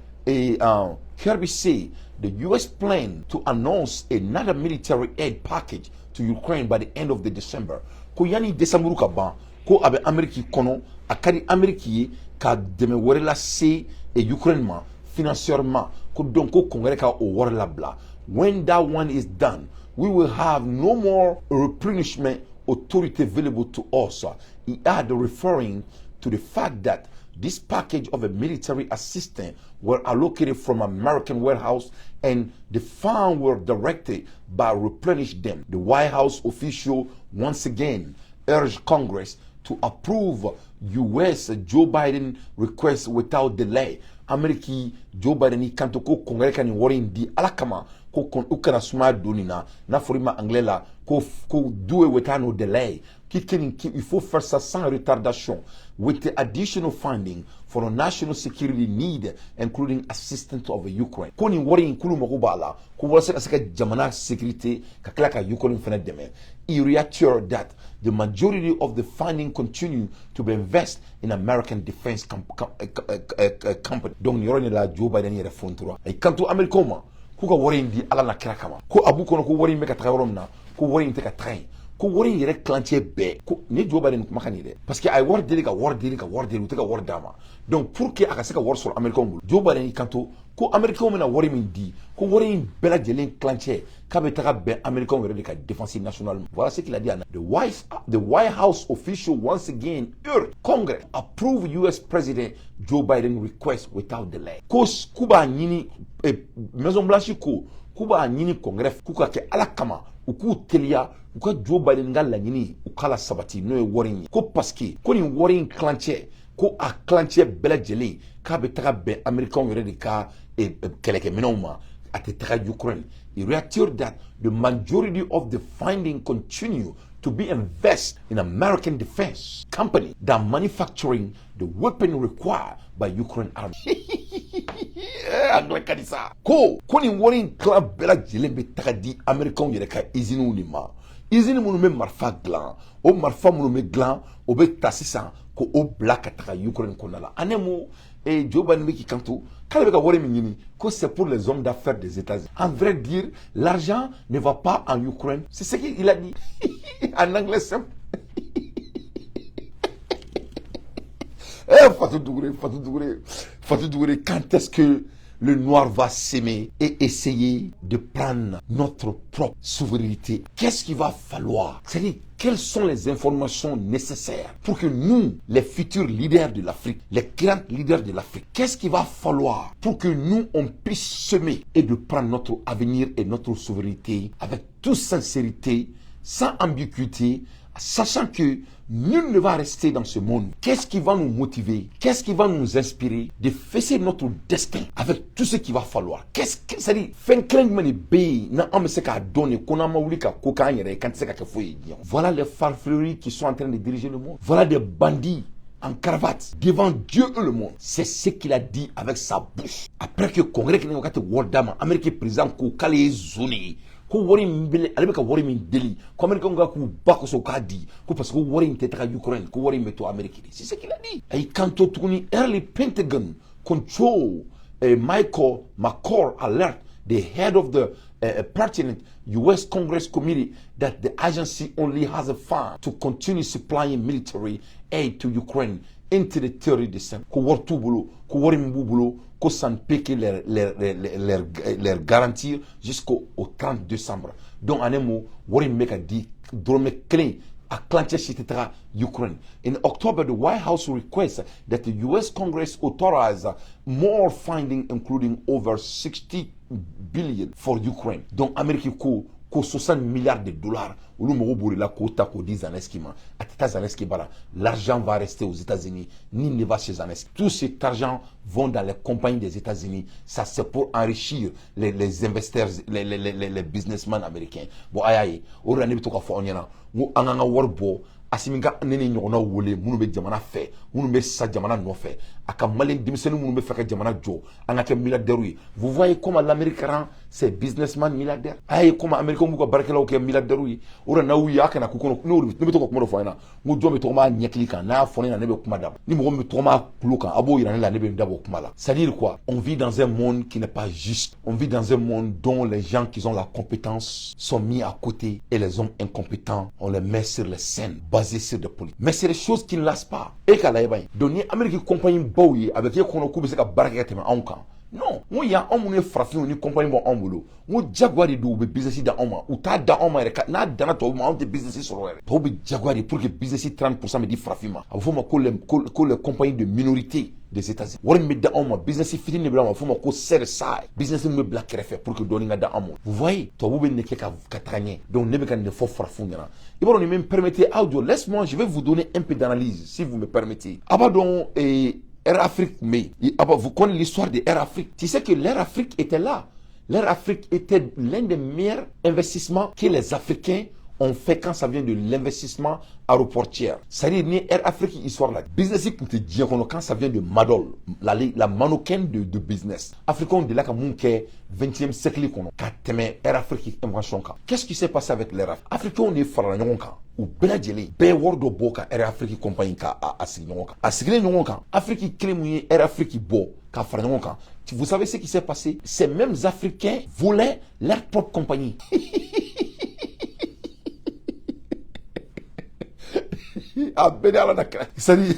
S1: Kirby say the U.S. plan to announce another military aid package to Ukraine by the end of the December. Ko yani décembre ka ban, ko a bɛ Amérique kɔnɔ, a ka di Amérique ye ka dɛmɛ wɛrɛ lase Ukraine ma financièrement, ko donc ko congrès ka o wari labila. When that one is done, we will have no more replenishment authority available to us. He added, referring to the fact that this package of a military assistance were allocated from American warehouse and the funds were directed by replenish them. The White House official once again urged Congress to approve U.S. Joe Biden request without delay. Amérique Joe Biden i kanto ko congrès ka nin wari in di Ala kama, ko u kana sumaya don nin na. N'a fɔra i ma anglais la ko do it without no delay, il faut faire ça sans retardation, with the additional funding for the national security need, including assistance of Ukraine. Ko nin wari in, k'olu mago b'a la ko walasa ka se ka jamana sécurité, ka tila ka Ukraine fana dɛmɛ. He reiterated that the majority of the funding continue to be invested in American defense company. Donc nin yɔrɔ in de la, Joe Biden yɛrɛ fontora a y'i kanto Américains ma k'u ka wari in di Ala na kira kama, ko a b'u kɔnɔ ko wari in bɛ ka taga yɔrɔ min na, ko wari in tɛ ka taga yen, ko wari in yɛrɛ tilancɛ bɛɛ, ko ni Joe Biden kumakan nin dɛ, parce que a ye wari deli, ka wari deli, ka wari deli, u tɛ ka wari d'a ma. Donc pour que a ka se ka wari sɔrɔ Américains bolo, Joe Biden y'i kanto ko Américains bɛna wari min di, ko wari in bɛɛ lajɛlen tilancɛ k'a bɛ taga bɛn Américains yɛrɛ de ka défense nationale. Voilà ce qu'il a dit. The White House official once again urged Congress approve US President Joe Biden request without delay. Ko k'u b'a ɲini Maison Blanche, ko k'u b'a ɲini Congrès k'u ka kɛ Ala kama, u k'u teliya, u ka Joe Biden ka laɲini, u k'a la sabati, n'o ye wari in ye, ko parce que ko nin wari in tilancɛ, ko a tilancɛ bɛɛ lajɛlen k'a bɛ taga bɛn Américains yɛrɛ de ka kɛlɛkɛminɛnw ma, a tɛ taga Ukraine. He reiterated that the majority of the funding continue to be invested in American defense company that manufacturing the weapon required by Ukraine army. Anglais ka di sa. Ko nin wari in tila bɛɛ lajɛlen bɛ taga di Américains yɛrɛ ka usines de ma, usine minnu bɛ marifa dilan. O marifa minnu bɛ dilan, o bɛ ta sisan. Ko o bila ka taga Ukraine kɔnɔna la. En un mot, et Joe Biden bɛ k'i kanto k'ale bɛ ka wari min ɲini, ko c'est pour les hommes d'affaires des États-Unis. En vrai dire, l'argent ne va pas en Ukraine. C'est ce qu'il a dit en anglais simple. Eh, Fatou Dougouré, Fatou Dougouré, Fatou Dougouré, quand est-ce que le noir va s'aimer et essayer de prendre notre propre souveraineté? Qu'est-ce qu'il va falloir? C'est-à-dire, quelles sont les informations nécessaires pour que nous, les futurs leaders de l'Afrique, les grands leaders de l'Afrique, qu'est-ce qu'il va falloir pour que nous, on puisse semer et de prendre notre avenir et notre souveraineté avec toute sincérité, sans ambiguïté, sachant que nul ne va rester dans ce monde? Qu'est-ce qui va nous motiver? Qu'est-ce qui va nous inspirer de fesser notre destin avec tout ce qu'il va falloir? Qu'est-ce que, c'est-à-dire, fɛn kelen jumɛn de bɛ yen n'an bɛ se k'a dɔn de ko n'an ma wuli ka ko k'an yɛrɛ ye k'an tɛ se ka kɛ foyi ye diɲɛ? Voilà les farfelues qui sont en train de diriger le monde. Voilà des bandits en cravate devant Dieu et le monde. C'est ce qu'il a dit avec sa bouche. Après que Congrès kɛlen ko k'a tɛ wari d'a ma, Amérique président ko k'ale ye zon de ye. Ko wari min bɛ ale bɛ ka wari min deli ko américain ka k'u ba kosɔn k'a di ko parce que wari in tɛ taga Ukraine, ko wari in bɛ to Amérique de. C'est ce qu'il a dit. A y'i kanto tuguni, early Pentagon control Michael McCaul alert the head of the pertinent U.S. Congress committee that the agency only has a fund to continue supplying military aid to Ukraine into the 30 December. Ko wari t'u bolo, ko wari min b'u bolo, ko ça ne peut que les garantir jusqu'au 30 décembre. Donc en un mot, wari min bɛ ka di, dɔrɔmɛ kelen a tilancɛ si tɛ taga Ukraine. In October, the White House requests that the U.S. Congress authorize more funding, including over 60 billion for Ukraine. Donc Amérique ko 60 milliards de dollars olu mago b'o de la k'o ta k'o di Zelensky ma. A tɛ taa Zelensky bara. L'argent va rester aux États-Unis, ni ne va chez Zelensky. Tout cet argent vont dans les compagnies des États-Unis. Ça, c'est pour enrichir les investisseurs, les businessmen américains. Bon, a y'a ye, o de la ne bɛ to k'a fɔ aw ɲɛna n ko an k'an ka wari bɔ. Asimi ka ne ni ɲɔgɔnnaw wele, minnu bɛ jamana fɛ, minnu bɛ sa jamana nɔfɛ, a ka malien denmisɛnnin minnu bɛ fɛ ka jamana jɔ, an ka kɛ milliardaires ye. Vous voyez comment l'Amérique rend ses businessmen milliardaires? A y'a ye comment américains b'u ka baarakɛlaw kɛ milliardaires ye. O de la n'aw ye a kana k'u kɔnɔ, n'o ne bɛ to ka kuma dɔ fɔ a ɲɛna n ko jɔn bɛ tɔgɔma a ɲɛkili kan, n'a y'a fɔ ne ɲɛna, ne bɛ kuma dabɔ. Ni mɔgɔ min bɛ tɔgɔma a tulo kan, a b'o yira ne la, ne bɛ n dabɔ kuma la. C'est à dire quoi? On vit dans un monde qui n'est pas juste. On vit dans un monde dont les gens qui ont la compétence sont mis à côté et les hommes incompétents, on les met sur les scènes basées sur des politiques. Mais c'est des choses qui ne lassent pas. E k'a lajɛ ban, donc ni Amérique compagnie baw ye, a bɛ k'e kɔnɔ k'u bɛ se ka baara kɛ ka tɛmɛ anw kan. Non, n ko yan, anw minnu ye farafinw ni compagnie bɔ anw bolo, n ko jagoya de don, u bɛ business da anw ma. U t'a da anw ma yɛrɛ, n'a danna tubabu ma, anw tɛ business sɔrɔ yɛrɛ. Tubabu bɛ jagoya de pour que business 30% bɛ di farafin ma. A bɛ f'o ma ko les compagnies de minorité des États-Unis. Wari min bɛ da anw ma, business fitinin de bɛ d'anw ma, a bɛ f'o ma ko set aside, business min bɛ bila kɛrɛfɛ pour que dɔɔni ka da anw ma. Vous voyez, tubabu bɛ nin kɛ ka taga ɲɛ. Donc ne bɛ ka nin de fɔ farafinw ɲɛna. I b'a dɔn, nin bɛ me permettre aw jɔ, laisse-moi, je vais vous donner un peu d'analyse, si vous me permettez. A b'a dɔn Air Afrique, mais vous connaissez l'histoire de Air Afrique. Tu sais que l'Air Afrique était là. L'Air Afrique était l'un des meilleurs investissements que les Africains ont fait quand ça vient de l'investissement aéroportuaire. C'est-à-dire, ni Air Afrique histoire là, business tun tɛ diɲɛ kɔnɔ quand ça vient de model, la mannequin de business. Africains de la ka mun kɛ 20e siècle kɔnɔ ka tɛmɛ Air Afrique invention kan. Qu'est-ce qui s'est passé avec l'Air Afrique? Africains de farala ɲɔgɔn kan. U bɛɛ lajɛlen bɛɛ ye wari dɔ bɔ ka Air Afrique compagnie ka a sigi ɲɔgɔn kan. A sigilen ɲɔgɔn kan, Afrique kelen mun ye Air Afrique bɔ ka fara ɲɔgɔn kan. Vous savez ce qui s'est passé? Ces mêmes Africains voulaient leur propre compagnie. A bɛɛ ni Ala na kɛra. C'est à dire,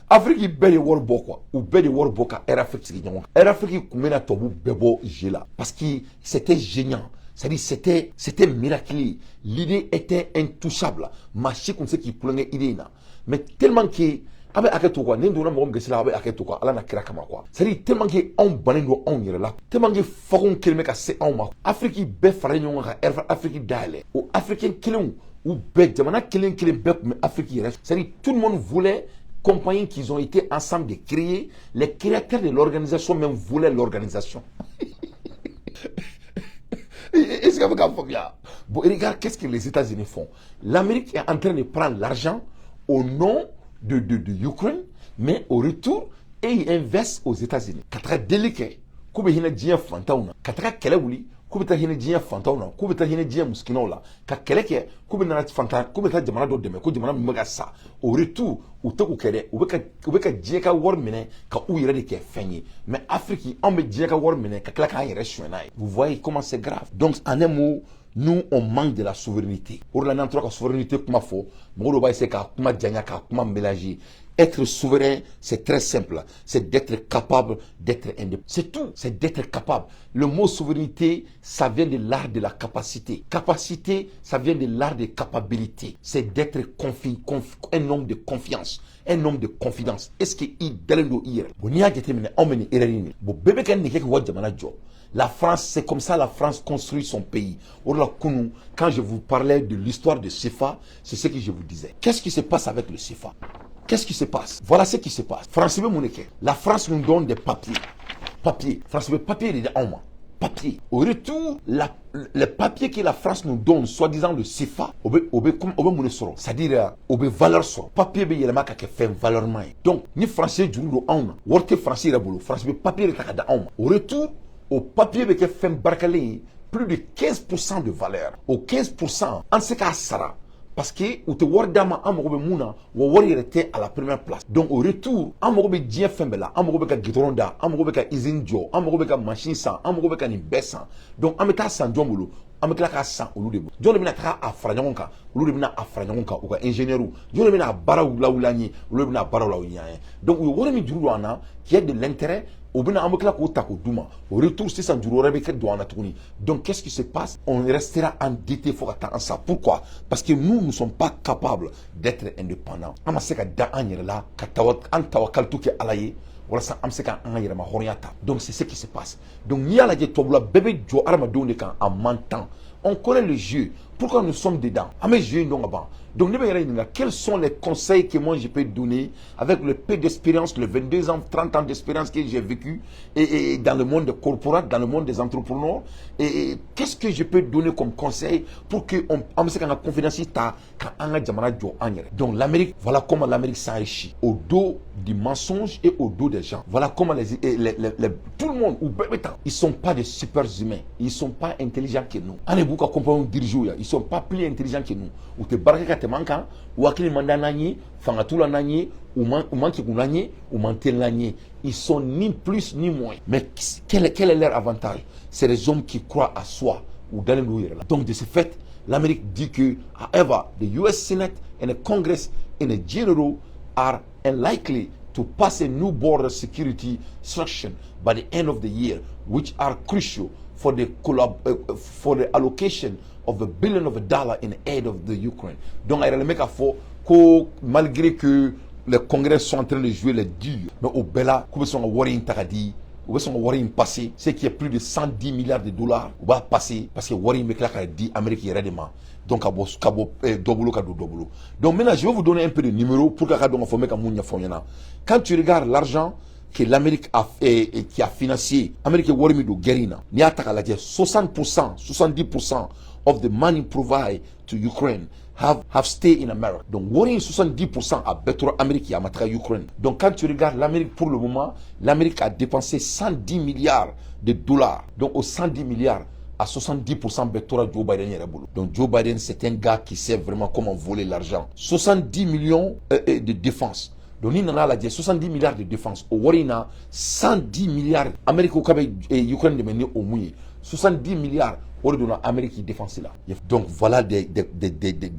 S1: Afrique bɛɛ de wari bɔ quoi. U bɛɛ de wari bɔ ka Air Afrique sigi ɲɔgɔn kan. Air Afrique tun bɛna tubabu bɛɛ bɔ jeu la parce que c'était génial. C'est-à-dire, c'était miraculé. L'idée était intouchable. Maa si tun tɛ se k'i kulonkɛ idée in na. Mais tellement que a bɛ hakɛ to quoi, ni donna mɔgɔ min gasi la, a bɛ hakɛ to quoi, Ala na kira kama quoi. C'est-à-dire, tellement que anw bannen don anw yɛrɛ la, tellement que fagonw kelen bɛ ka se anw ma. Afrique bɛɛ faralen ɲɔgɔn kan ka Air Afrique dayɛlɛ. O Africain kelenw, u bɛɛ jamana kelen kelen bɛɛ tun bɛ Afrique yɛrɛ. C'est-à-dire, tout le monde voulait compagnie qu'ils ont été ensemble de créer. Les créateurs de l'organisation même voulaient l'organisation. Est-ce que vous comprenez? Bon, regarde, qu'est-ce que les États-Unis font? L'Amérique est en train de prendre l'argent au nom de Ukraine, mais au retour, et ils investissent aux États-Unis. Ka taga deli kɛ k'u bɛ hinɛ diɲɛ fantanw na, ka taga kɛlɛ wuli. K'u bɛ taa hinɛ diɲɛ fantanw na, k'u bɛ taa hinɛ diɲɛ musikinaw la, ka kɛlɛ kɛ, k'u bɛ nana fantan, k'u bɛ taa jamana dɔ dɛmɛ, ko jamana min bɛ ka sa. Au retour, u tɛ k'o kɛ dɛ, u bɛ ka diɲɛ ka wari minɛ ka u yɛrɛ de kɛ fɛn ye. Mais Afrique, anw bɛ diɲɛ ka wari minɛ ka tila k'an yɛrɛ suɲɛ n'a ye. Vous voyez comment c'est grave? Donc, en un mot, nous, on manque de la souveraineté. O de la, n'an tora ka souveraineté kuma fɔ, mɔgɔ dɔw b'a essayer k'a kuma janya, k'a kuma mélanger. Être souverain, c'est très simple. C'est d'être capable d'être indépendant. C'est tout. C'est d'être capable. Le mot souveraineté, ça vient de l'art de la capacité. Capacité, ça vient de l'art de capacité. C'est d'être un homme de confiance. Un homme de confidence. Est-ce que i dalen don i yɛrɛ? Bon, n'i y'a jateminɛ, anw bɛ nin erreur in de. Bon, bɛɛ bɛ ka nin kɛ k'u ka jamana jɔ. La France, c'est comme ça la France construit son pays. Quand je vous parlais de l'histoire de CFA, c'est ce que je vous disais. Qu'est-ce qui se passe avec le CFA? Qu'est-ce qui se passe? Voilà ce qui se passe. France bɛ mun de kɛ? La France nous donne des papiers. Papiers. France bɛ papier de di anw ma. Papier. Au retour, le papier que la France nous donne, soi-disant le CFA, o bɛ mun de sɔrɔ? C'est-à-dire, o bɛ valeur sɔrɔ. Papier bɛ yɛlɛma ka kɛ fɛn valeur ma ye. Donc, ni France ye juru don anw na, wari tɛ France yɛrɛ bolo, France bɛ papier de ta ka di anw ma. Au retour, o papier bɛ kɛ fɛn barikalen ye, plus de 15% de valeur. O 15%, an tɛ se k'a sara, parce que u tɛ wari d'an ma an mago bɛ mun na, wa wari yɛrɛ tɛ à la première place. Donc, au retour, an mago bɛ diɲɛ fɛn bɛɛ la, an mago bɛ ka goudron da, an mago bɛ ka usine jɔ, an mago bɛ ka machine san, an mago bɛ ka nin bɛɛ san. Donc, an bɛ taa san jɔn bolo? An bɛ tila k'a san olu de bolo. Jɔn de bɛna taga a fara ɲɔgɔn kan? Olu de bɛna a fara ɲɔgɔn kan, u ka ingénieur. Jɔn de bɛna a baaraw lawuli an ye? Olu de bɛna a baaraw lawuli an ye. Donc, u ye wari min juru don an na, qui est de l'intérêt, o bɛna, an bɛ tila k'o ta k'o d'u ma. Au retour, sisan juru wɛrɛ bɛ kɛ don an na tuguni. Donc, qu'est-ce qui se passe? On restera endetté fo ka taa an sa. Pourquoi? Parce que nous ne sommes pas capables d'être indépendants. An ma se ka da an yɛrɛ la, ka tawa an tawakalitu kɛ Ala ye, walasa an bɛ se ka an ka yɛrɛma hɔrɔnya ta. Donc, c'est ce qui se passe. Donc, n'i y'a lajɛ, tubabula bɛɛ bɛ jɔ hadamadenw de kan en mentant. On connaît le jeu. Pourquoi nous sommes dedans? An bɛ jeu in dɔn ka ban. Donc, ne bɛ yɛrɛ ɲininka, quels sont les conseils que moi je peux donner avec le peu d'expérience, le 22 ans, 30 ans d'expérience que j'ai vécu et dans le monde corporate, dans le monde des entrepreneurs, et qu'est-ce que je peux donner comme conseil pour que on bɛ se k'an ka confiance ta ka an ka jamana jɔ an yɛrɛ? Donc, l'Amérique, voilà comment l'Amérique s'enrichit au dos du mensonge et au dos des gens. Voilà comment les tout le monde ou bɛɛ bɛ tan. Ils sont pas des super humains, ils sont pas intelligents que nous. An de b'u ka compagnie diriger yan, ils sont pas plus intelligents que nous. U tɛ baara kɛ ka tɛmɛ an kan, u hakili man di n'an ye, fanga t'u la n'an ye, u man kegun n'an ye, u man teli n'an ye. Ils sont ni plus ni moins. Mais quel est leur avantage? C'est des hommes qui croient à soi, u dalen d'u yɛrɛ la. Donc, de ce fait, l'Amérique dit que, however, the US Senate and the Congress in general are unlikely to pass a new border security structure by the end of the year, which are crucial for the allocation of a billion of a dollar in aid of the Ukraine. Donc, a yɛrɛ bɛ k'a fɔ ko malgré que les congrès sont en train de jouer les durs, mais au bɛɛ la, k'u bɛ sɔn ka wari in ta ka di, u bɛ sɔn ka wari in passer, ce qui est plus de 110 milliards de dollars, u b'a passer parce que wari in bɛ tila ka di Amérique yɛrɛ de ma. Donc, ka bɔ dɔ bolo ka don dɔ bolo. Donc, maintenant, je vais vous donner un peu de numéro pour que a ka dɔn k'a fɔ n bɛ ka mun ɲɛfɔ ɲɛna. Quand tu regardes l'argent que l'Amérique a qui a financé, Amérique ye wari min don guerre in na, n'i y'a ta k'a lajɛ, 60%, 70% of the money provided to Ukraine have stayed in America. Donc, wari in 70%, a bɛɛ tora Amérique, a ma taga Ukraine. Donc, quand tu regardes l'Amérique pour le moment, l'Amérique a dépensé 110 milliards de dollars. Donc, au 110 milliards, à 70% bɛɛ tora Joe Biden yɛrɛ bolo. Donc, Joe Biden, c'est un gars qui sait vraiment comment voler l'argent. 70 millions de défense. Donc, n'i nana lajɛ, 70 milliards de défense, o wari in na, 110 milliards, Amérique ko k'a bɛ Ukraine dɛmɛ ni o mun ye, 70 milliards, o de donna Amérique défense la. Donc, voilà des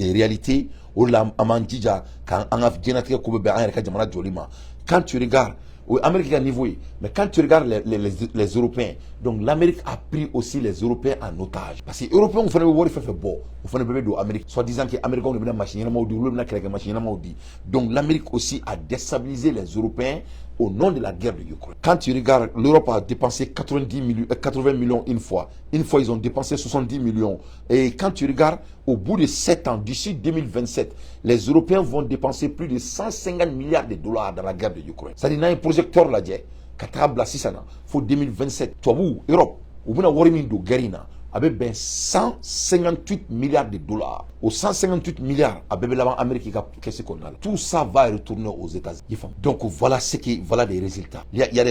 S1: réalités. O de la, an b'an jija k'an an ka diɲɛlatigɛ ko bɛ bɛn an yɛrɛ ka jamana jɔli ma. Quand tu regardes o Amérique ka niveau ye, mais quand tu regardes les Européens, donc l'Amérique a pris aussi les Européens en otage, parce que Européens fana bɛ wari fɛn fɛn bɔ, o fana bɛɛ bɛ don Amérique, soi-disant que Américains de bɛna machine ɲɛnamaw di, olu bɛna kɛlɛkɛ machine ɲɛnamaw di. Donc, l'Amérique aussi a déstabilisé les Européens au nom de la guerre de l'Ukraine. Quand tu regardes, l'Europe a dépensé 90 millions, 80 millions une fois. Une fois, ils ont dépensé 70 millions. Et quand tu regardes, au bout de 7 ans, d'ici 2027, les Européens vont dépenser plus de 150 milliards de dollars dans la guerre de l'Ukraine. C'est-à-dire, n'a un projecteur là, ka taga bila sisan na fo 2027, tubabu, Europe, u bɛna wari min don guerre in na, A bɛ bɛn 158 milliards de dollars. O 158 milliards, a bɛɛ bɛ laban Amérique ka caisse kɔnɔna la. Tout ça va retourner aux États-Unis. Donc voilà ce qui, voilà des résultats. Il y a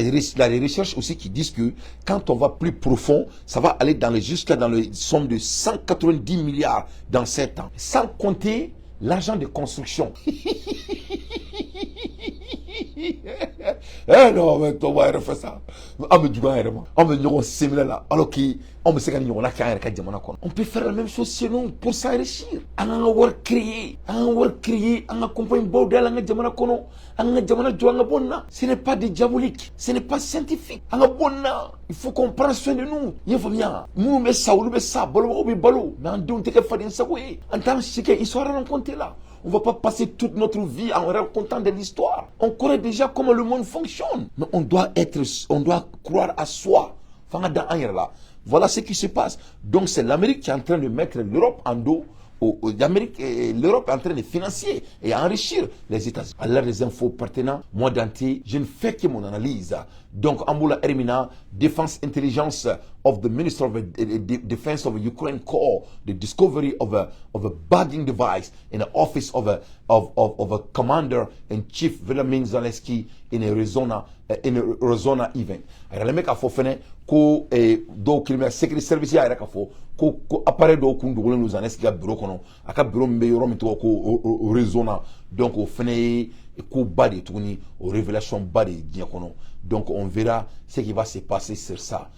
S1: des recherches aussi qui disent que quand on va plus profond, ça va aller dans les jusqu'à dans les sommes de 190 milliards dans 7 ans, sans compter l'argent de construction. Eh non, mais toi, yɛrɛ fɛ sa, an bɛ jugu an yɛrɛ ma, an bɛ ɲɔgɔn seminɛ la, alors que anw bɛ se ka nin ɲɔgɔnna kɛ an yɛrɛ ka jamana kɔnɔ. On peut faire la même chose chez nous pour s'enrichir. An k'an ka wari créer, an ka wari créer, an ka compagnie baw dayɛlɛ an ka jamana kɔnɔ, an ka jamana jɔ, an ka bɔ nin na. Ce n'est pas de diabolique, ce n'est pas scientifique. An ka bɔ nin na, il faut qu'on prenne soin de nous. I y'a faamuya? Minnu bɛ sa, olu bɛ sa, balobagaw bɛ balo, mais an denw tɛ kɛ faden sago ye. An t'an si kɛ histoire raconter la. On ne va pas passer toute notre vie en racontant de l'histoire. On connaît déjà comment le monde fonctionne. Mais on doit croire à soi. Voilà ce qui se passe. Donc c'est l'Amérique qui est en train de mettre l'Europe en dos. L'Amérique, l'Europe est en train de financer et enrichir les États-Unis. À l'heure des infos pertinentes, moi Dante, je ne fais que mon analyse. Donc, Amboula Ermina, Defense Intelligence of the Minister of Defense of Ukraine call the discovery of a bugging device in the office of a commander in chief Vladimir Zelensky in Arizona event. A yɛrɛ bɛ k'a fɔ fɛnɛ ko dɔw kelen bɛ secret service y'a yɛrɛ k'a fɔ ko appareil dɔw kun dogolen don Zelensky ka bureau kɔnɔ, a ka bureau min bɛ yɔrɔ min tɔgɔ ko Arizona. Donc o fɛnɛ ye koba de ye tuguni, o révélation ba de ye diɲɛ kɔnɔ. Donc on verra ce qui va se passer sur ça.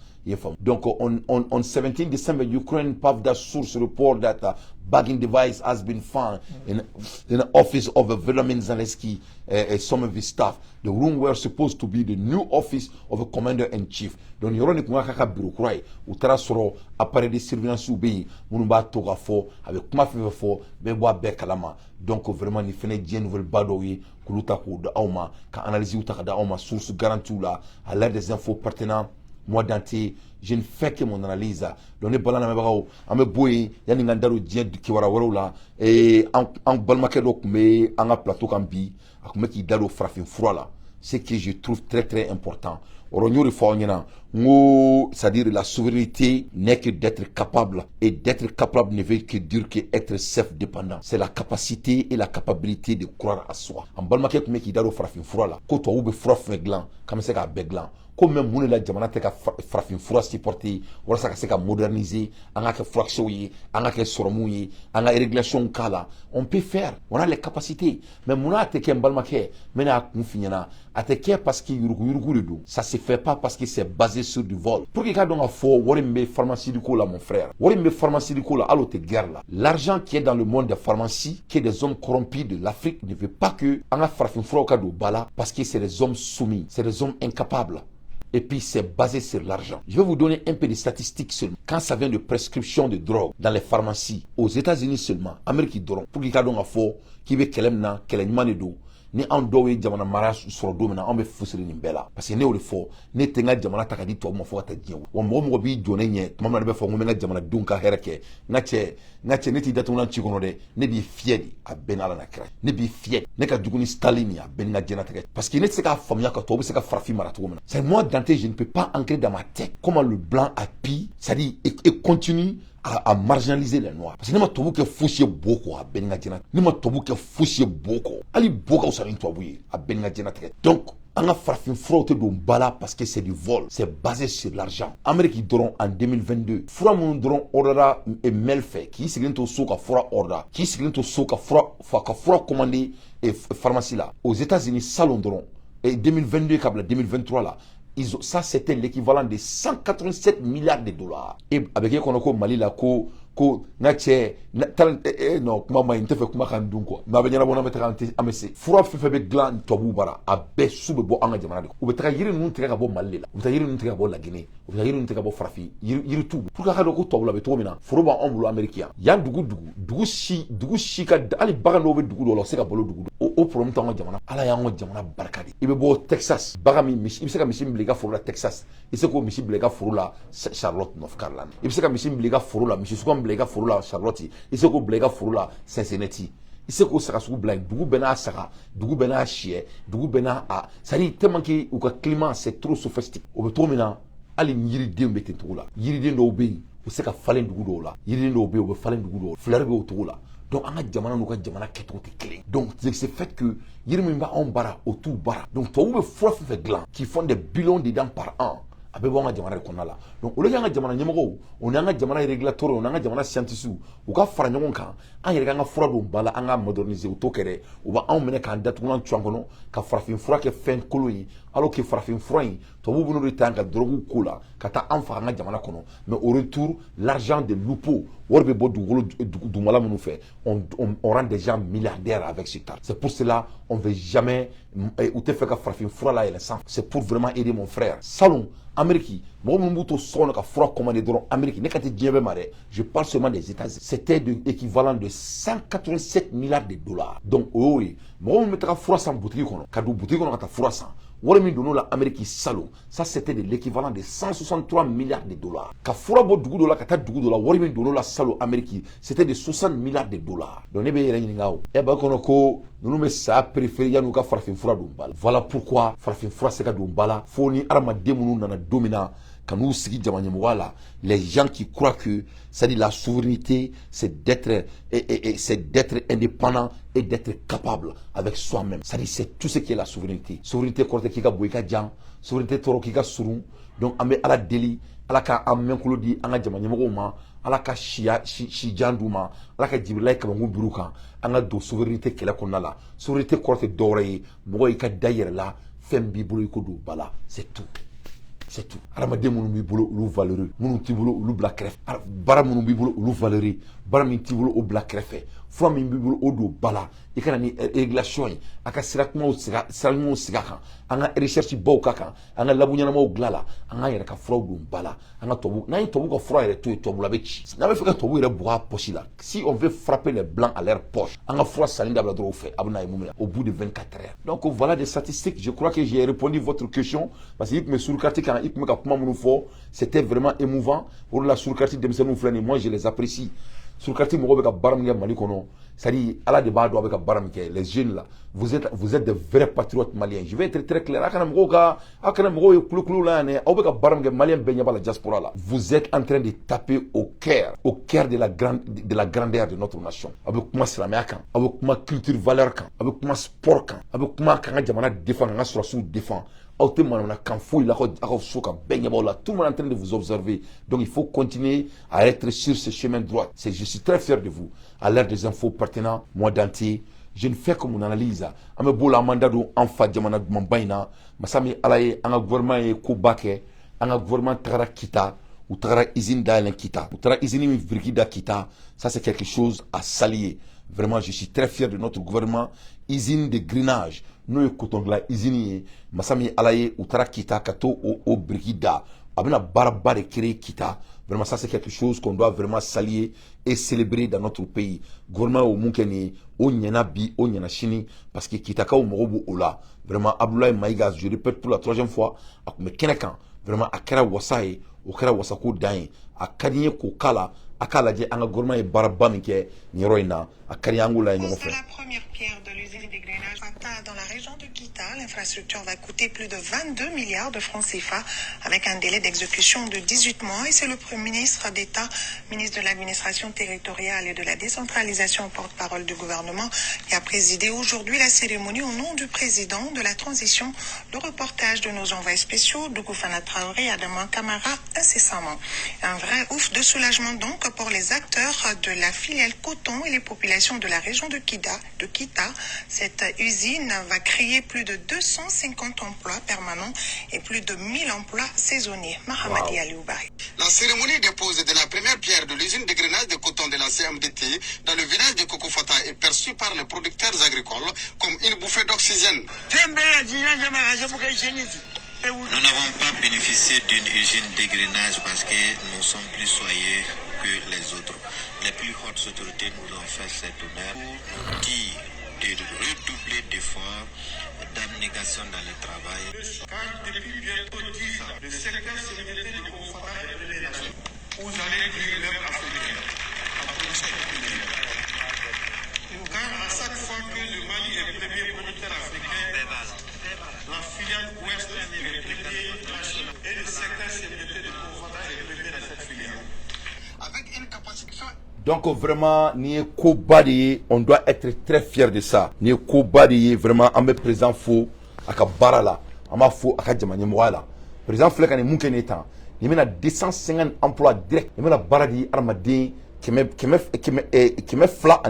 S1: Donc on 17 December, Ukraine Pravda source report that a bugging device has been found in the office of Volodymyr Zelensky, some of his staff. The room were supposed to be the new office of a commander-in-chief. Donc yɔrɔ nin kun ka ka bureau kura ye, u taara sɔrɔ appareil de surveillance bɛ yen minnu b'a to ka fɔ a bɛ kuma fɛn fɛn fɔ, bɛɛ bɔ a bɛɛ kalama. Donc vraiment nin fɛnɛ diɲɛ nouvelle ba dɔw ye k'olu ta k'o di aw ma, ka analyse ta ka di aw ma source garantie la. À l'heure des infos pertinentes, moi Dante, je ne fais que mon analyse. Donc ne bala lamɛnbagaw, an bɛ bɔ yen yanni n ka n da don diɲɛ kibaruya wɛrɛw la. An balimakɛ dɔ tun bɛ an ka plateau kan bi, a tun bɛ k'i da don farafin fura la, ce que je trouve très très important. O n y'o de fɔ aw ɲɛna, n ko c'est-à-dire la souveraineté n'est que d'être capable, et d'être capable ne veut que dire que être self-dépendant. C'est la capacité et la capacité de croire à soi. An balimakɛ tun bɛ k'i da don farafin fura la, ko tubabuw bɛ fura fɛn dilan k'an bɛ se k'a bɛɛ dilan, ko mɛ mun de la jamana tɛ ka farafin fura supporter walasa ka se ka moderniser, an ka kɛ furakisɛw ye, an ka kɛ sɔrɔmuw ye, an ka régulation k'a la. On peut faire, on a les capacités, mais mun a tɛ kɛ? N balimakɛ, n bɛna a kun f'i ɲɛna. A tɛ kɛ parce que yuruguyurugu de don. Ça se fait pas parce que c'est basé sur du vol. Pour que i ka dɔn ka fɔ wari min bɛ pharmacie ko la, mon frère, wari min bɛ pharmacie ko la, hali o tɛ guerre la. L'argent qui est dans le monde des pharmacies, qui est des hommes corrompus de l'Afrique, ne veut pas que an ka farafin furaw ka don ba la, parce que c'est des hommes soumis, c'est des hommes incapables, et puis c'est basé sur l'argent. Je vais vous donner un peu de statistiques seulement. Quand ça vient de prescription de drogue dans les pharmacies, aux États-Unis seulement, Amérique dɔrɔn, pour k'i ka dɔn ka fɔ k'i bɛ kɛlɛ min na, kɛlɛ ɲuman de don. Ni anw dɔw ye jamana mara sɔrɔ don min na, anw bɛ fusiri nin bɛɛ la, parce que ne y'o de fɔ, ne tɛ n ka jamana ta ka di tubabu ma fo ka taa diɲɛ. Wa mɔgɔ mɔgɔ b'i jɔ ne ɲɛ tuma min na, ne bɛ fɔ n ko n bɛ n ka jamanadenw ka hɛrɛ kɛ, n ka cɛ, n ka cɛ, ne t'i datugulan ci kɔnɔ dɛ, ne b'i fiyɛ de. A bɛɛ n'Ala na kira, ne b'i fiyɛ. Ne ka jugu ni Staline ye, a bɛɛ ni ka diɲɛlatigɛ, parce que ne tɛ se k'a faamuya ka tubabu bɛ se ka farafin mara cogo min na. C'est moi Dante, je ne peux pas ancrer dans ma tête comment le blanc a pu, c'est-à-dire et continue à marginaliser les noirs, parce que ne ma tubabu kɛ fosi ye bo kɔ, a bɛɛ ni ka diɲɛlatigɛ. Ne ma tubabu kɛ fosi ye bo kɔ, hali bo ka fisa ni tubabu ye, a bɛɛ ni ka diɲɛlatigɛ. Donc an ka farafin furaw tɛ don ba la parce que c'est du vol, c'est basé sur l'argent. Amérique dɔrɔn, en 2022, fura minnu dɔrɔn ordera mail fɛ, k'i sigilen to so ka fura order, k'i sigilen to so ka fura commander pharmacie la aux États-Unis salon dɔrɔn, 2022 ka bila 2023 la, ça c'était l'équivalent de 187 milliards de dollars. Et a bɛ k'e kɔnɔ ko Mali la ko n ka cɛ non, kuma ma ɲi, n tɛ fɛ kuma ka n dun quoi, mais a bɛ ɲɛnabɔ n'an bɛ taga, an bɛ se fura fɛn fɛn bɛ dilan tubabuw bara, a bɛɛ su bɛ bɔ an ka jamana de. U bɛ taga yiri ninnu tigɛ ka bɔ Mali de la, u bɛ taa yiri ninnu tigɛ ka bɔ Laginɛ, u bɛ taa yiri ninnu tigɛ ka bɔ farafin yiritu, pour que a ka dɔn ko tubabula bɛ cogo min na. Foro b'anw bolo Amérique yan, yan dugu dugu dugu si ka hali bagan dɔw bɛ dugu dɔw la, u tɛ se ka balo dugu. O problème t'anw ka jamana. Ala y'an ka jamana barika de. I bɛ bɔ Texas, bagan min, misi, i bɛ se ka misi min bila i ka foro la Texas, i bɛ se k'o misi bila i ka foro la Charlotte, North Carolina. I bɛ se ka misi min bila i ka foro la, misi sugu min bila i ka foro la Charlotte, i bɛ se k'o bila i ka foro la Cincinnati. I se k'o saga sugu bila yen. Dugu bɛɛ n'a saga, dugu bɛɛ n'a sɛ, dugu bɛɛ n'a a, c'est à dire tellement que u ka climat, c'est trop sophistiqué. O bɛ cogo min na, hali yiriden bɛ ten cogo la. Yiriden dɔw bɛ yen, U se ka falen dugu dɔw la, yiriden dɔw bɛ yen, u bɛ falen dugu dɔw la, fleur bɛ o cogo la. Donc an ka jamana n'u ka jamana kɛcogo tɛ kelen. Donc c'est fait que yiri min b'anw bara, o t'u bara. Donc tubabuw bɛ fura fɛn fɛn dilan, qui font des billions dedans par an, a bɛ bɔ an ka jamana de kɔnɔna la. Donc au lieu que an ka jamana ɲɛmɔgɔw, o n'an ka jamana régulateurs, o n'an ka jamana scientifiques, u ka fara ɲɔgɔn kan, an yɛrɛ k'an ka fura don ba la, an ka moderniser, u t'o kɛ dɛ. U b'anw minɛ k'an datugulan cu an kɔnɔ ka farafin fura kɛ fɛn kolon ye, alors que farafin fura in, tubabuw bɛ n'o de ta ka drogue ko la ka taa an faga an ka jamana kɔnɔ. Mais au retour, l'argent de loup, wari bɛ bɔ dugukolo dugumala minnu fɛ, on rend des gens milliardaires avec ce tas. C'est pour cela on veut jamais, u tɛ fɛ ka farafin fura layɛlɛn sanfɛ. C'est pour vraiment aider mon frère. Salon, Amérique, mɔgɔ minnu b'u to so kɔnɔ ka fura commander dɔrɔn Amérique, ne ka tɛ diɲɛ bɛɛ ma dɛ, je parle seulement des États-Unis, c'était de équivalent de 187 milliards de dollars. Donc o y'o ye. Mɔgɔ minnu bɛ taga fura san butigi kɔnɔ, ka don butigi kɔnɔ ka taa fura san, wari min donn'o la Amérique salon, ça c'était de l'équivalent de 163 milliards de dollars. Ka fura bɔ dugu dɔ la ka taa dugu dɔ la, wari min donn'o la salon Amérique, c'était de 60 milliards de dollars. Donc ne bɛ yɛrɛ ɲininka, o e b'a kɔnɔ ko ninnu bɛ saya préféré yan'u ka farafin fura don ba la. Voilà pourquoi farafin fura se ka don ba la fo ni hadamaden minnu nana don min na ka n'u sigi jama ɲɛmɔgɔya la. Les gens qui croient que, c'est-à-dire, la souveraineté, c'est d'être indépendant et d'être capable avec soi-même. C'est-à-dire, c'est tout ce qui est la souveraineté. Souveraineté kɔrɔ tɛ k'i ka bon, i ka jan. Souveraineté tɔɔrɔ k'i ka surun. Donc an bɛ Ala deli, Ala ka an mɛnkolo di an ka jama ɲɛmɔgɔw ma, Ala ka siya si jan d'u ma, Ala ka Jibirila ye kabankun bir'u kan, an ka don souveraineté kɛlɛ kɔnɔna la. Souveraineté kɔrɔ tɛ dɔwɛrɛ ye, mɔgɔ i ka da i yɛrɛ la, fɛn b'i bolo, i ko don ba la. C'est tout, c'est tout. Hadamaden minnu b'i bolo, olu valeureux, minnu t'i bolo, olu bila kɛrɛfɛ. Baara minnu b'i bolo, olu valeureux, baara min t'i bolo, o bila kɛrɛfɛ. Fura min b'i bolo, o don ba la. I ka na ni régulation ye, a ka sira kumaw sigi, sira ɲumanw sigi a kan, an ka recherche baw ka kan, an ka labo ɲɛnamaw dilan la, an k'an yɛrɛ ka furaw don ba la. An ka tubabu, n'an ye tubabu ka fura yɛrɛ to yen, tubabula bɛ ci. N'an bɛ fɛ ka tubabu yɛrɛ bugɔ a poche la, si on veut frapper les blancs à leur poche, an ka fura sanni dabila dɔrɔn u fɛ, a bɛ na ye mun au bout de 24 heures. Donc voilà des statistiques. Je crois que j'ai répondu votre question, parce que i tun bɛ surukati kan, i tun bɛ ka kuma minnu fɔ, c'était vraiment émouvant. O de la, surukati denmisɛnninw filɛ nin ye, moi je les apprécie. Surukati mɔgɔw bɛ ka baara min kɛ Mali kɔnɔ, c'est à dire, Ala de b'a dɔn a bɛ ka baara min kɛ. Les jeunes là, vous êtes des vrais patriotes maliens. Je vais être très clair. A kana mɔgɔw ka, a kana mɔgɔw ye kulokulu la yan dɛ. Aw bɛ ka baara min kɛ, malien bɛɛ ɲɛ b'a la diaspora la. Vous êtes en train de taper au cœur de la grandeur de notre nation. Aw bɛ kuma silamɛya kan, aw bɛ kuma culture valeur kan, aw bɛ kuma sport kan, aw bɛ kuma k'an ka jamana défend, k'an ka sɔrɔdasiw défend. Aw tɛ manamanakan foyi la aw ka so kan, bɛɛ ɲɛ b'aw la. Tout le monde est en train de vous observer. Donc il faut continuer à être sur ce chemin droit. C'est je suis très fier de vous. À l'ère des infos pertinents, moi Dante, je ne fais que mon analyse. An bɛ b'o la, an b'an da don an fa jamana dumanba in na. Masa min Ala ye, an ka gouvernement ye koba kɛ. An ka gouvernement tagara Kita, u tagara usine dayɛlɛn Kita, u taara usine min biriki da Kita. Ça, c'est quelque chose à saluer. Vraiment, je suis très fier de notre gouvernement. Usine de grainage, n'o ye coton dilan usine ye, masa min Ala ye, u taara Kita ka to o biriki da, a bɛna baaraba de créer Kita. Vraiment, ça c'est quelque chose qu'on doit vraiment saluer et célébrer dans notre pays. Gouvernement y'o mun kɛ nin ye, o ɲɛna bi, o ɲɛna sini, parce que Kitakaw mago b'o la. Vraiment, Abdoulaye Maïga, je répète pour la troisième fois, a tun bɛ kɛnɛ kan. Vraiment, a kɛra wasa ye, o kɛra wasako dan ye. A ka di n ye k'o k'a la. A k'a lajɛ, an ka gouvernement ye baaraba min kɛ nin yɔrɔ in na, a ka di an k'o lajɛ ɲɔgɔn fɛ.
S3: La première pierre de l'usine d'égrenage dans la région de Kita. L'infrastructure va coûter plus de 22 milliards de francs CFA avec un délai d'exécution de 18 mois. Et c'est le Premier ministre d'État, ministre de l'Administration territoriale et de la décentralisation, porte-parole du gouvernement, qui a présidé aujourd'hui la cérémonie au nom du président de la transition. Le reportage de nos envoyés spéciaux, Dougoufana Traoré et Adama Kamara, incessamment. Un vrai ouf de soulagement donc pour les acteurs de la filière coton et les populations de la région de Kita. Cette usine va créer plus de 250 emplois permanents et plus de 1000 emplois saisonniers. Mahamadi wow. Aliou Bari.
S4: La cérémonie de pose de la première pierre de l'usine d'égrenage de coton de la CMDT dans le village de Kokofata est perçue par les producteurs agricoles comme une bouffée d'oxygène.
S5: Nous n'avons pas bénéficié d'une usine d'égrenage parce que nous sommes plus soyeux que les autres. Les plus hautes autorités nous ont fait cet honneur pour nous dire de redoubler d'efforts, d'abnégation dans le travail.
S6: Car depuis bientôt 10 ans, le secteur CMDT de Kokofata est premier national. Vous allez dire même africain. Car à chaque fois que le Mali est premier producteur africain, la filiale ouest est premier national. Et le secteur CMDT de Kokofata est premier dans cette filiale.
S1: Donc vraiment, nin ye koba de ye, on doit être très fier de ça. Nin ye koba de ye vraiment. An bɛ président fo a ka baara la, an b'a fo a ka jama ɲɛmɔgɔya la. Président filɛ ka nin mun kɛ nin ye tan, nin bɛna 250 emplois direct, nin bɛna baara di hadamaden kɛmɛ kɛmɛ kɛmɛ 250.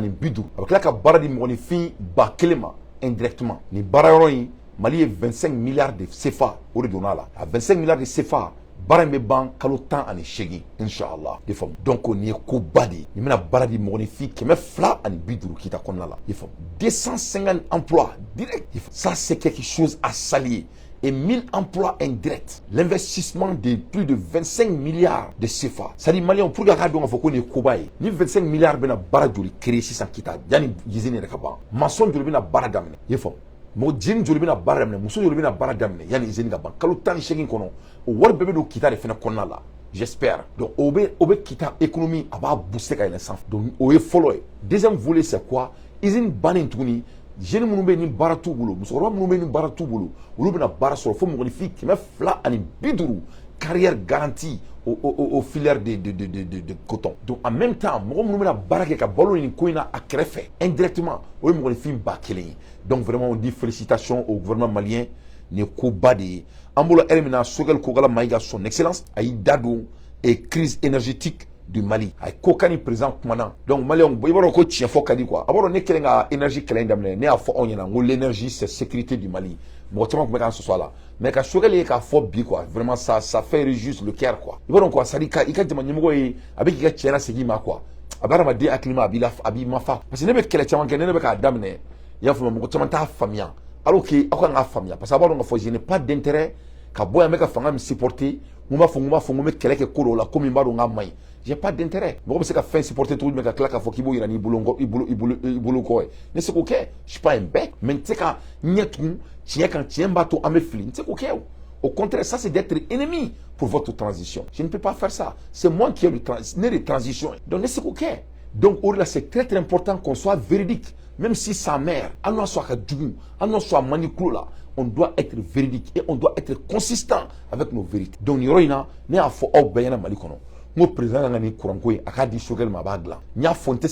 S1: A bɛ tila ka baara di mɔgɔninfin 1000 ma indirectement. Nin baara yɔrɔ in, Mali ye 25 milliards de CFA o de donna a la. A 25 milliards de CFA, baara in bɛ ban kalo 18, inshallah, i faamu. Donc nin ye koba de ye. Nin bɛna baara di mɔgɔninfin 250 Kita kɔnɔna la, i faamu. 250 emplois direct, ça c'est quelque chose à saluer, et 1000 emplois indirects. L'investissement de plus de 25 milliards de CFA. C'est-à-dire, Maliens, pour que k'a dɔn k'a fɔ ko nin ye koba ye. Ni 25 milliards bɛna baara joli créer sisan Kita yanni usine yɛrɛ ka ban? Maçon joli bɛna baara daminɛ? I ye faamu? Mɔgɔ jeune joli bɛna baara daminɛ? Muso joli bɛna baara daminɛ yanni usine ka ban kalo 18 kɔnɔ? O wari bɛɛ bɛ don Kita de fana kɔnɔna la, j'espère. Donc o bɛ Kita économie, a b'a booster ka yɛlɛn sanfɛ. Donc o ye fɔlɔ ye. Deuxième volet, c'est quoi? Usine bannen tuguni, jeunes minnu bɛ yen ni baara t'u bolo, musokɔrɔba minnu bɛ yen ni baara t'u bolo, olu bɛna baara sɔrɔ fo mɔgɔninfin 250, carrière garantie au filière de coton. Donc en même temps, mɔgɔ minnu bɛna baara kɛ ka balo nin ko in na a kɛrɛfɛ indirectement, o ye mɔgɔninfin 1000 ye. Donc vraiment, on dit félicitations au gouvernement malien. Nin ye koba de ye. An bolo ɛri min na, Choguel Kokalla Maïga, son excellence, a y'i da don et crise énergétique du Mali, a ye ko kan ni président kumana. Donc maliyɛnw, i b'a dɔn ko tiɲɛ fɔ ka di quoi. A b'a dɔn ne kɛlen ka énergie kɛlɛ in daminɛ, ne y'a fɔ aw ɲɛna n ko l'énergie, c'est sécurité du Mali. Mɔgɔ caman tun bɛ k'an sɔsɔ a la, mais ka Choguel ye k'a fɔ bi quoi, vraiment ça fait réjouir le cœur quoi. I b'a dɔn quoi, c'est à dire i ka jama ɲɛmɔgɔ ye, a bɛ k'i ka tiɲɛ lasegin i ma quoi. A bɛ hadamaden hakili ma, a b'i la, a b'i mafa, parce que ne bɛ kɛlɛ caman kɛ, ne bɛ k'a daminɛ, i y'a faamu, mɔgɔ caman t'a faamuya, alors que aw kan k'a faamuya, parce que a b'a dɔn k'a fɔ je n'ai pas d'intérêt ka bɔ yan, n bɛ ka fanga min supporter, n b'a fɔ n b'a fɔ n ko n bɛ kɛlɛ kɛ ko dɔw la komi n b'a dɔn k'a man ɲi. J'ai pas d'intérêt. Mɔgɔ bɛ se ka fɛn supporter cogo jumɛn ka tila k'a fɔ k'i b'o yira n'i bolo, i bolo, i bolo, i bolo kɔ ye? Ne se k'o kɛ, je suis pas un bête, mais n tɛ se ka ɲɛ tugun tiɲɛ kan, tiɲɛ b'a to an bɛ fili, n tɛ se k'o kɛ o. Au contraire, ça c'est d'être ennemi pour votre transition. Je ne peux pas faire ça. C'est moi qui ai le ne de transition. Donc ne se k'o kɛ. Donc o de la, c'est très très important qu'on soit véridique, même si sa mère, hali n'a sɔrɔ a ka jugu, hali n'a sɔrɔ a man di tulo la, on doit être véridique et on doit être consistant avec nos vérités. Donc nin yɔrɔ in na, ne y'a fɔ aw bɛɛ ɲɛna Mali kɔnɔ, n ko président kan ka nin kuranko in, a k'a di Choguel ma, a b'a dilan. N y'a fɔ, n tɛ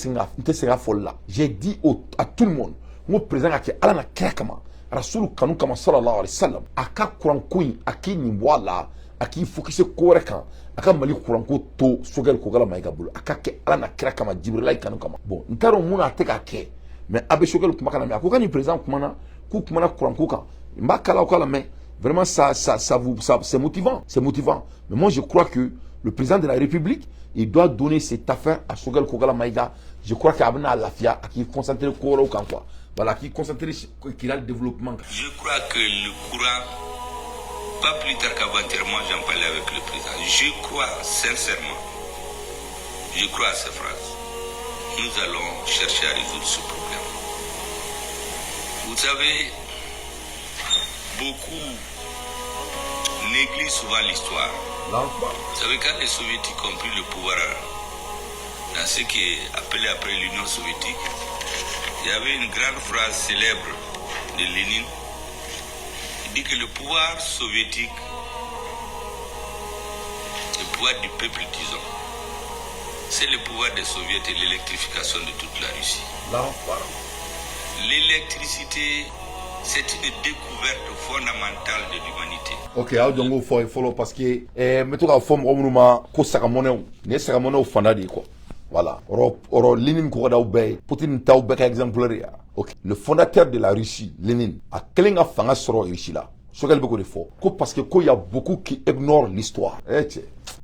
S1: segin a fɔli la. J'ai dit à tout le monde, n ko président ka kɛ Ala na kira kama, Rasulu kanu kama, sallallahu alaihi wasallam, a ka kuranko in, a k'i nin bɔ a la, a k'i focus ko wɛrɛ kan, a ka Mali kuranko to Choguel Kokalla Maïga bolo. A ka kɛ Ala na kira kama, Jibirilayi kanu kama. Bon, n t'a dɔn mun na a tɛ k'a kɛ, mais a bɛ Choguel kumakan na mɛn, a ko ka nin président kumana, k'u kumana kuranko kan. N b'a kala aw k'a la mɛn. Vraiment, ça ça ça vous ça, c'est motivant, c'est motivant. Mais moi je crois que le président de la République, il doit donner cette affaire à Choguel Kokalla Maïga. Je crois qu'a bɛna lafiya, a k'i concentrer ko wɛrɛw kan quoi. Voilà, k'i concentrer qu'il a le développement.
S7: Je crois que le courant, pas plus tard qu'avant-hier, moi j'en parlais avec le président. Je crois sincèrement, je crois à ces phrases. Nous allons chercher à résoudre ce problème. Vous savez, beaucoup négligent souvent l'histoire. Vous savez, quand les Soviétiques ont pris le pouvoir dans ce qui est appelé après l'Union soviétique, il y avait une grande phrase célèbre de Lénine. Il dit que le pouvoir soviétique, le pouvoir du peuple, disons, c'est le pouvoir des soviets et l'électrification de toute la Russie. L'électricité, c'est une découverte fondamentale de l'humanité.
S1: Ok, aw jɔ n k'o fɔ ye fɔlɔ, parce que n bɛ to k'a fɔ mɔgɔ minnu ma ko sagamɔnɛw, nin ye sagamɔnɛw fanda de ye quoi. Voilà, yɔrɔ Lénine ko ka d'aw bɛɛ ye, Poutine t'aw bɛɛ ka exemplaire ye. Ok, le fondateur de la Russie, Lénine, a kɛlen ka fanga sɔrɔ Russie la, Choguel bɛ k'o de fɔ ko parce que ko y a beaucoup qui ignorent l'histoire. Eh cɛ,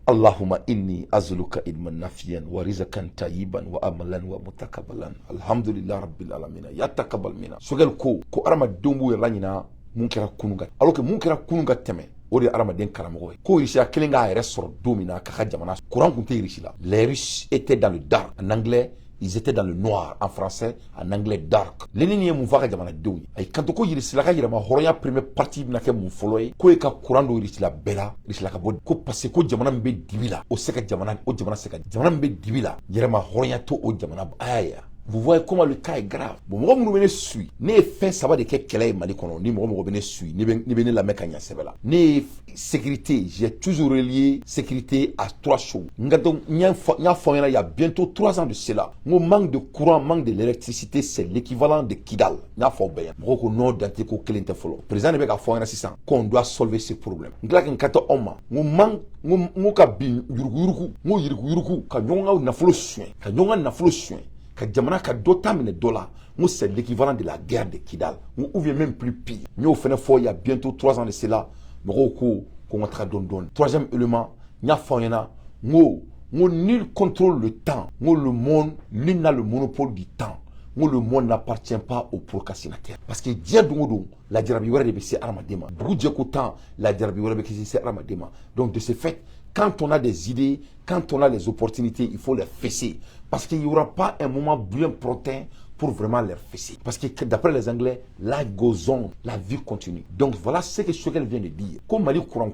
S1: اللهم إني أسألك علما نافعا ورزقا طيبا وعملا ومتقبلا، الحمد لله رب العالمين، يا تقبل منا. Choguel ko ko hadamadenw b'u yɛrɛ laɲina mun kɛra kunun ka, alors que mun kɛra kunun ka tɛmɛ, o de ye hadamaden karamɔgɔ ye. Ko Russie kelen k'a yɛrɛ sɔrɔ don min na k'a ka jamana, courant tun tɛ Russie la. Les Russes étaient dans le dark, en anglais ils étaient dans le noir, en français, en anglais dark. Lénine ye mun fɔ a ka jamanadenw ye? A y'i kanto ko Russie ka yɛrɛma hɔrɔnya première partie bɛna kɛ mun fɔlɔ ye? Ko ye ka courant don Russie la bɛɛ la, Russie ka bɔ ko parce que ko jamana min bɛ dibi la, o se ka jamana, o jamana se ka, jamana min bɛ dibi la, yɛrɛma hɔrɔnya to o jamana. Aya. Vous voyez comment le cas est grave. Bon, mɔgɔ minnu bɛ ne suit, ne ye fɛn saba de kɛ kɛlɛ ye Mali kɔnɔ. Ni mɔgɔ mɔgɔ bɛ ne suit, ne bɛ ne lamɛn ka ɲɛ sɛbɛ la, ne ye sécurité, j'ai toujours relié sécurité à trois choses. Nka donc n y'a fɔ ɲɛna, il y a bientôt 3 ans de cela, n ko manque de courant, manque de l'électricité, c'est l'équivalent de Kidal. N y'a fɔ aw bɛɛ ɲɛna. Mɔgɔw ko non, Dante, ko kelen tɛ fɔlɔ. Président de bɛ k'a fɔ ɲɛna sisan qu'on doit solver ce problème. N tila ka n ka to aw ma, n ko manque, n ko ka bin yuruguyurugu, n ko yuruguyurugu ka ɲɔgɔn ka nafolo suɲɛ, ka ɲɔgɔn ka nafolo suɲɛ, ka jamana ka dɔ ta minɛ dɔ la, n ko c'est l'équivalent de la guerre de Kidal, n ko ou bien même plus pire. N y'o fɛnɛ fɔ il y a bientôt 3 ans de cela. Mɔgɔw ko ko n ka taga dɔɔni dɔɔni. Troisième élément, n y'a fɔ aw ɲɛna, n ko nul contrôle le temps. N ko le monde, nul n'a le monopole du temps. N ko le monde n'appartient pas aux procrastinateurs, parce que diɲɛ don o don, lajarabi wɛrɛ de bɛ se hadamaden ma. Dugu jɛ ko tan, lajarabi wɛrɛ bɛ se hadamaden ma. Donc de ce fait, quand on a des idées, quand on a les opportunités, il faut les fesser. Parce qu'il n'y aura pas un moment bien proteint pour vraiment les fesser. Parce que d'après les Anglais, life goes on, la vie continue. Donc voilà ce que Choguel vient de dire. Comme Mali courant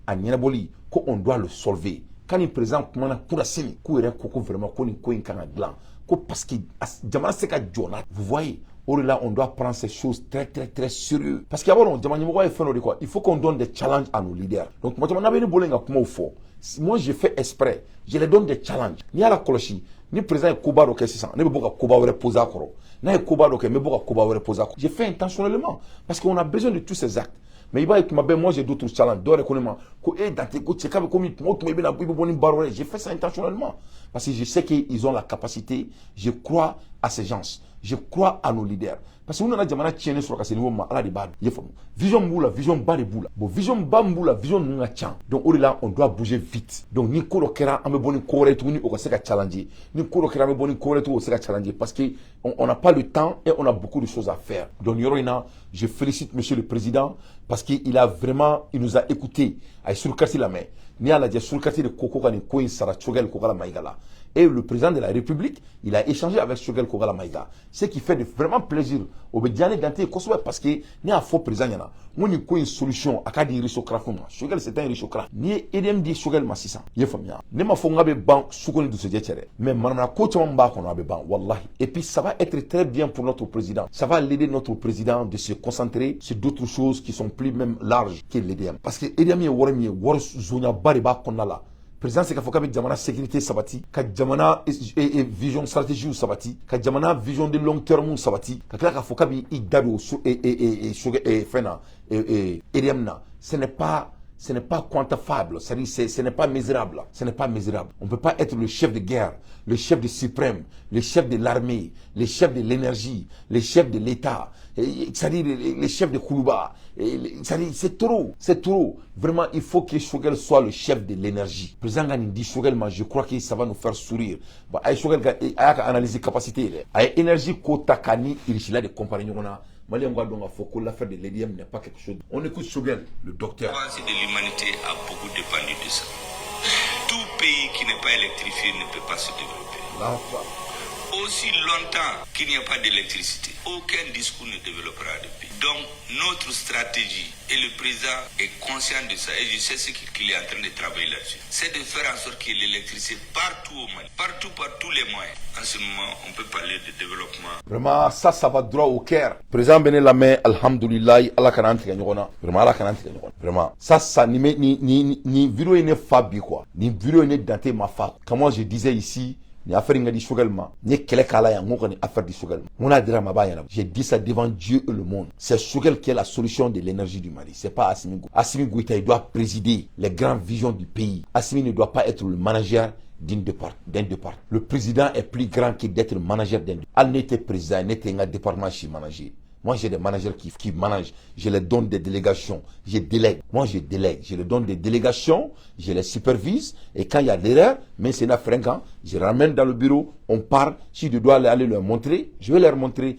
S1: a ɲɛnabɔli, ko on doit le solver. Quand le président kumana kura sini, k'u yɛrɛ ko ko vraiment ko nin ko in kan ka dilan. Ko parce que jamana se ka jɔ n'a. Vous voyez, o de la, on doit prendre ces choses très très très sérieux. Parce que a b'a dɔn, jama ɲɛmɔgɔ ye fɛn dɔ de quoi. Il faut qu'on donne des challenges à nos leaders. Donc tuma caman n'a bɛ ne bolo yen ka kumaw fɔ, moi je fais exprès, je les donne des challenges. N'i y'a lakɔlɔsi, ni président ye koba dɔ kɛ sisan, ne bɛ bɔ ka koba wɛrɛ poser a kɔrɔ. N'a ye koba dɔ kɛ, n bɛ bɔ ka koba wɛrɛ poser a kɔrɔ. Je fais intentionnellement parce qu'on a besoin de tous ces actes. Mais i b'a ye, tuma bɛɛ, moi j'ai d'autres challenges. Dɔw yɛrɛ ko ne ma ko e Dante, ko cɛ, k'a bɛ komi tuma o tuma i bɛ na, i bɛ bɔ ni baara wɛrɛ ye. J'ai fait ça intentionnellement parce que je sais qu'ils ont la capacité. Je crois à ces gens, je crois à nos leaders, parce que u nana jamana tiɲɛni sɔrɔ ka se niveau ma, Ala de b'a dɔn. I ye faamu, vision min b'u la, vision ba de b'u la. Bon, vision ba min b'u la, vision ninnu ka ca. Donc o de la, on doit bouger vite. Donc ni ko dɔ kɛra, an bɛ bɔ ni ko wɛrɛ ye tuguni, o ka se ka challenger. Ni ko dɔ kɛra, an bɛ bɔ ni ko wɛrɛ tuguni, o ka se ka challenger, parce que on n'a pas le temps et on a beaucoup de choses à faire. Donc yɔrɔ in na, je félicite monsieur le président parce que il a vraiment, il nous a écouté. A ye surukasi lamɛn. N'i y'a lajɛ, surukasi de ko ko ka nin ko in sara Choguel Kokalla Maïga la. Et le président de la République, il a échangé avec Choguel Kokalla Maïga. Ce qui fait de vraiment plaisir. O bɛ diya ne Dante ye kosɛbɛ parce que ne y'a fɔ président ɲɛna, n ko nin ko in solution a ka di riche-ocrate ma. Choguel, c'est un riche-ocrate. N'i ye EDM di Choguel ma sisan, i ye faamuya, ne ma fɔ n k'a bɛ ban suko ni dusujɛ cɛ dɛ, mais manamana ko caman b'a kɔnɔ, a bɛ ban wallahi. Et puis ça va être très bien pour notre président. Ça va l'aider, notre président, de se concentrer sur d'autres choses qui sont plus même larges que l'EDM. Parce que EDM ye wari min ye, wari zonyaba de b'a kɔnɔna la. Président se k'a fɔ k'a bɛ jamana sécurité sabati, ka jamana vision stratégie sabati, ka jamana vision de long terme sabati, ka tila k'a fɔ k'a bɛ i da don so fɛn na, EDM na, ce n'est pas quantifiable, c'est-à-dire ce n'est pas mesurable, ce n'est pas mesurable. On ne peut pas être le chef de guerre, le chef de suprême, le chef de l'armée, le chef de l'énergie, le chef de l'État, c'est-à-dire le chef de Koulouba. C'est-à-dire c'est trop, c'est trop. Vraiment, il faut que Choguel soit le chef de l'énergie. Président ka nin di Choguel ma, je crois que ça va nous faire sourire. Bon, a ye Choguel ka, a y'a ka analyse capacité yɛrɛ. A ye énergie ko ta k'a ni Russie de comparer ɲɔgɔn na. Malien ka dɔn k'a fɔ ko l'affaire de l'EDM n'est pas quelque chose. On écoute Choguel, le docteur.
S7: L'avancée de l'humanité a beaucoup dépendu de ça. Tout pays qui n'est pas électrifié ne peut pas se développer.
S1: Là,
S7: Aussi longtemps qu'il n'y a pas d'électricité, aucun discours ne développera le pays. Donc, notre stratégie, et le président est conscient de ça, et je sais ce qu'il est en train de travailler là-dessus, c'est de faire en sorte qu'il y ait l'électricité partout au Mali, partout, par tous les moyens. En ce moment, on peut parler de développement.
S1: Vraiment, ça va droit au cœur. Président bɛ ne lamɛn, alhamdulilayi, Ala kana an tigɛ ɲɔgɔn na. Vraiment, Ala kana an tigɛ ɲɔgɔn na. Vraiment, ça, ni, ni, ni, ni vidéo ye ne fa bi quoi. Ni vidéo ye ne Dante ma fa. Comment je disais ici, ni affaire in ka di Choguel ma, n ye kɛlɛ k'a la yan, n ko ka nin affaire di Choguel ma. N ko n'a dira ma, a b'a ɲɛnabɔ. J'ai dit ça devant Dieu et le monde. C'est Choguel qui est la solution de l'énergie du Mali. C'est pas Assimi Goïta. Assimi Goïta, il doit présider les grandes visions du pays. Assimi ne doit pas être le manager d'un département. Le président est plus grand que d'être manager d'un département. Hali ne tɛ président, ne tɛ n ka département si manager. Moi, j'ai des managers qui managent. Je les donne des délégations. Je délègue. Moi, je délègue. Je les donne des délégations. Je les supervise. Et quand il y a l'erreur, mais c'est une fréquent, je ramène dans le bureau. On parle. Si je dois aller leur montrer, je vais leur montrer.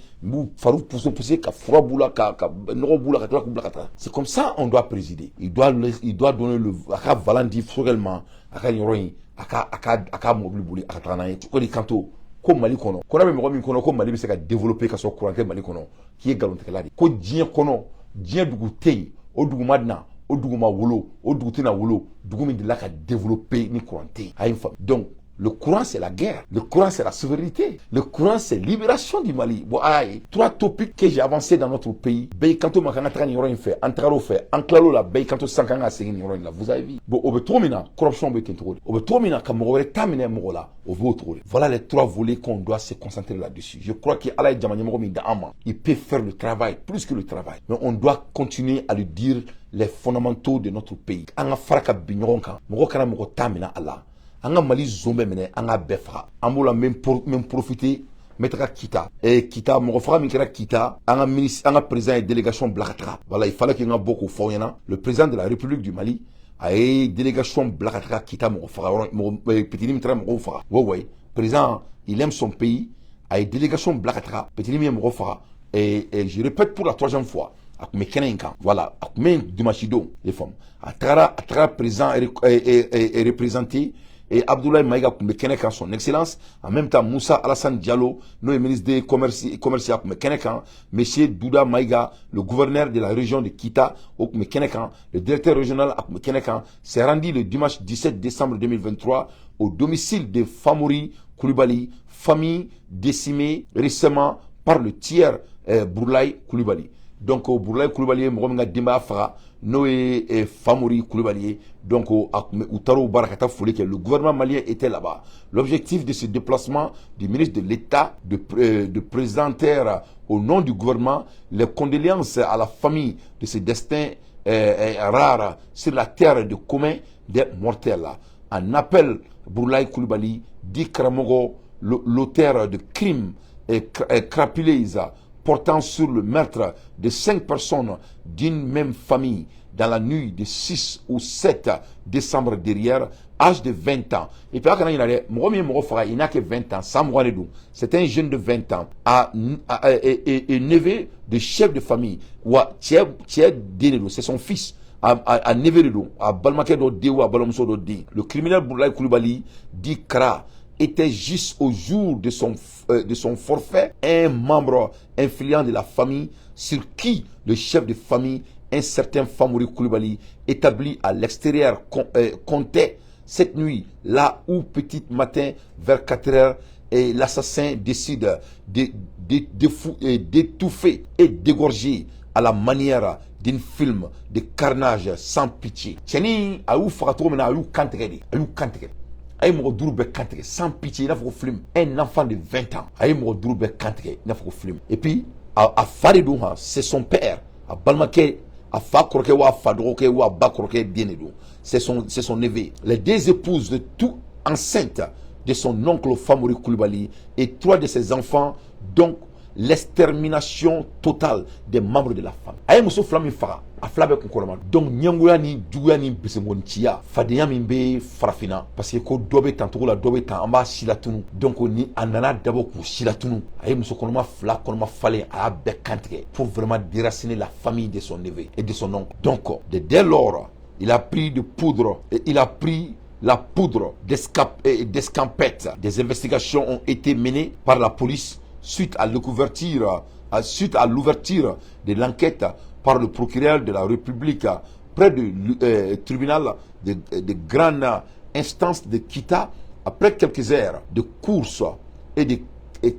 S1: Farou pousser, ka fura b'u la, ka nɔgɔ b'u la, ka tila k'u bila ka taa. C'est comme ça on doit présider. Il doit donner le, a ka volant di Choguel ma, a ka nin yɔrɔ in, a ka mobili boli, a ka taga n'a ye. O de kanto ko Mali kɔnɔ, ko n'a bɛ mɔgɔ min kɔnɔ ko Mali bɛ se ka développer ka sɔrɔ courant tɛ Mali kɔnɔ, k'i ye nkalontigɛla de ye. Ko diɲɛ kɔnɔ, diɲɛ dugu tɛ yen, o dugu ma na, o dugu ma wolo, o dugu tɛna wolo, dugu min delila ka développer ni courant tɛ yen. A ye n faamu. Donc Le courant, c'est la guerre. Le courant, c'est la souveraineté. Le courant, c'est libération du Mali. Bon, aïe, trois topics que j'ai avancé dans notre pays. Bɛɛ kanto ma kan ka taga nin yɔrɔ in fɛ, an tagar'o fɛ, an tilal'o la, bɛɛ kanto sisan kan ka segin nin yɔrɔ in la. Vous avez vu. Bon, o bɛ cogo min na, corruption bɛ ten cogo di. O bɛ cogo min na, ka mɔgɔ wɛrɛ ta minɛ mɔgɔ la, o b'o cogo di. Voilà les trois volets qu'on doit se concentrer là-dessus. Je crois que Ala ye jama ɲɛmɔgɔ min da an ma, il peut faire le travail, plus que le travail. Mais on doit continuer à lui dire les fondamentaux de notre pays. An ka fara ka bin ɲɔgɔn kan. Mɔgɔ kana mɔgɔ ta minɛ a la. An ka Mali zon bɛɛ minɛ, an k'a bɛɛ faga. An b'o la, n bɛ profiter, n bɛ taga Kita. Kita, mɔgɔ faga min kɛra Kita, an ka ministre, an ka président ye délégation bila ka taga. Voilà, il fallait que n ka bɔ k'o fɔ aw ɲɛna. Le président de la République du Mali a ye délégation bila ka taga Kita, mɔgɔ faga yɔrɔ, mɔgɔ petini min taara mɔgɔw faga. Ouais, président, il aime son pays, a ye délégation bila ka taga petini min ye mɔgɔ faga. Et je répète pour la troisième fois, a tun bɛ kɛnɛ in kan. Voilà, a tun bɛ yen dimanche don, i faamu. A tagara président représenté et Abdoulaye Maïga tun bɛ kɛnɛ kan, son excellence. En même temps, Moussa Alassane Diallo, n'o ye ministre des commerce, a tun bɛ kɛnɛ kan. Monsieur Douda Maïga, le gouverneur de la région de Kita, o tun bɛ kɛnɛ kan. Le directeur régional a tun bɛ kɛnɛ kan. S'est rendu le dimanche 17 décembre 2023 au domicile de Famouri Koulibaly, famille décimée récemment par le tueur Bourlaï Koulibaly. Donc Bourlaï Koulibaly ye mɔgɔ min ka denbaya faga, n'o ye Famouri Koulibaly ye. Donc a tun bɛ, u taara o baara ka taa foli kɛ. Le gouvernement malien était là-bas. L'objectif de ce déplacement du ministre de l'État de présenter au nom du gouvernement les condoléances à la famille de ce destin rare sur la terre de commun des mortels. En appel Bourlaï Koulibaly, dit Karamogo, l'auteur de crimes et crapuleuses portant sur le meurtre de cinq personnes d'une même famille dans la nuit de 6 au 7 décembre derrière, âge de 20 ans. Et puis, mɔgɔ min ye mɔgɔ faga, il n'a que 20 ans, san 20 de don. C'est un jeune de 20 ans, a, et neveu de chef de famille. Wa cɛ cɛ den de don, c'est son fils. A neveu de don, a balimakɛ dɔ den ou a balimamuso dɔ den. Le criminel Boulaye Koulibaly, dit Kara, était juste au jour de son forfait un membre influent de la famille sur qui le chef de famille, un certain Famouri Koulibaly, établi à l'extérieur, comptait cette nuit, là où petit matin, vers 4 heures, et l'assassin décide d'étouffer et d'égorger à la manière d'un film de carnage sans pitié. Cɛnin a y'u faga cogo min na, a y'u kantigɛ de, a y'u kantigɛ. A ye mɔgɔ duuru bɛɛ kantigɛ sans pitié, i n'a fɔ ko film. Un enfant de 20 ans, a ye mɔgɔ duuru bɛɛ kantigɛ i n'a fɔ ko film. Et puis a fa de don han, c'est son père, a balimakɛ, a fa kɔrɔkɛ ou a fa dɔgɔkɛ ou a ba kɔrɔkɛ den de don. C'est son neveu. Les deux épouses de tout enceintes de son oncle Famouri Koulibaly et trois de ses enfants, donc l'extermination totale des membres de la famille. A ye muso fila min faga, a fila bɛɛ kun kɔrɔma. Donc ɲɛngoya ni juguya ni besenkɔniciya, fadenya min bɛ farafinna, parce que ko dɔ bɛ tan togo la, dɔ bɛ tan, an b'a si latunu. Donc ni a nana dabɔ k'u si latunu, a ye muso kɔnɔma fila kɔnɔma falen, a y'a bɛɛ kantigɛ pour vraiment déraciner la famille de son neveu et de son oncle. Donc dès lors, il a pris de poudre et il a pris la poudre d'escampette. Des investigations ont été menées par la police suite à l'ouverture de l'enquête par le procureur de la République près du tribunal de grande instance de Kita. Après quelques heures de course et de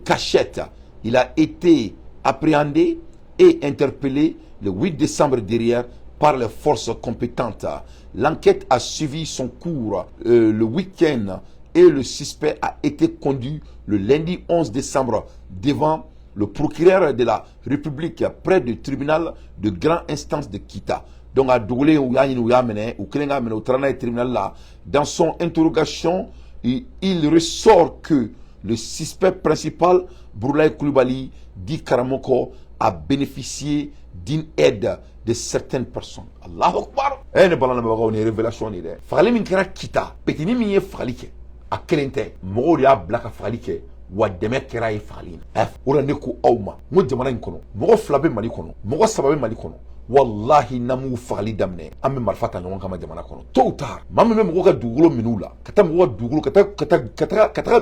S1: cachette, il a été appréhendé et interpellé le 8 décembre derrière par les forces compétentes. L'enquête a suivi son cours le week-end et le suspect a été conduit le lundi 11 décembre devant le procureur de la République près du tribunal de grande instance de Kita. Donc a dogolen, u y'a ɲini, u y'a minɛ, u kelen k'a minɛ, u taara n'a ye tribunal la. Dans son interrogation, il ressort que le suspect principal, Bourlaï Koulibaly, dit Karamoko, a bénéficié d'une aide de certaines personnes. Allahu Akbar. Eh ne balana, ni révélation ni dɛ. Fagali min kɛra Kita, petini min ye fagali kɛ, a kelen tɛ, mɔgɔw de y'a bila ka fagali kɛ, wa dɛmɛ kɛra ye fagali in na. O la ne ko aw ma, n ko jamana in kɔnɔ, mɔgɔ fila bɛ Mali kɔnɔ, mɔgɔ saba bɛ Mali kɔnɔ. Wallahi, n'an m'u fagali daminɛ, an bɛ marifa ta ɲɔgɔn kama jamana kɔnɔ. Tôt ou tard, maa min bɛ mɔgɔw ka dugukolo minɛ u la, ka taa mɔgɔw ka dugukolo, ka taa ka taa ka taga ka taga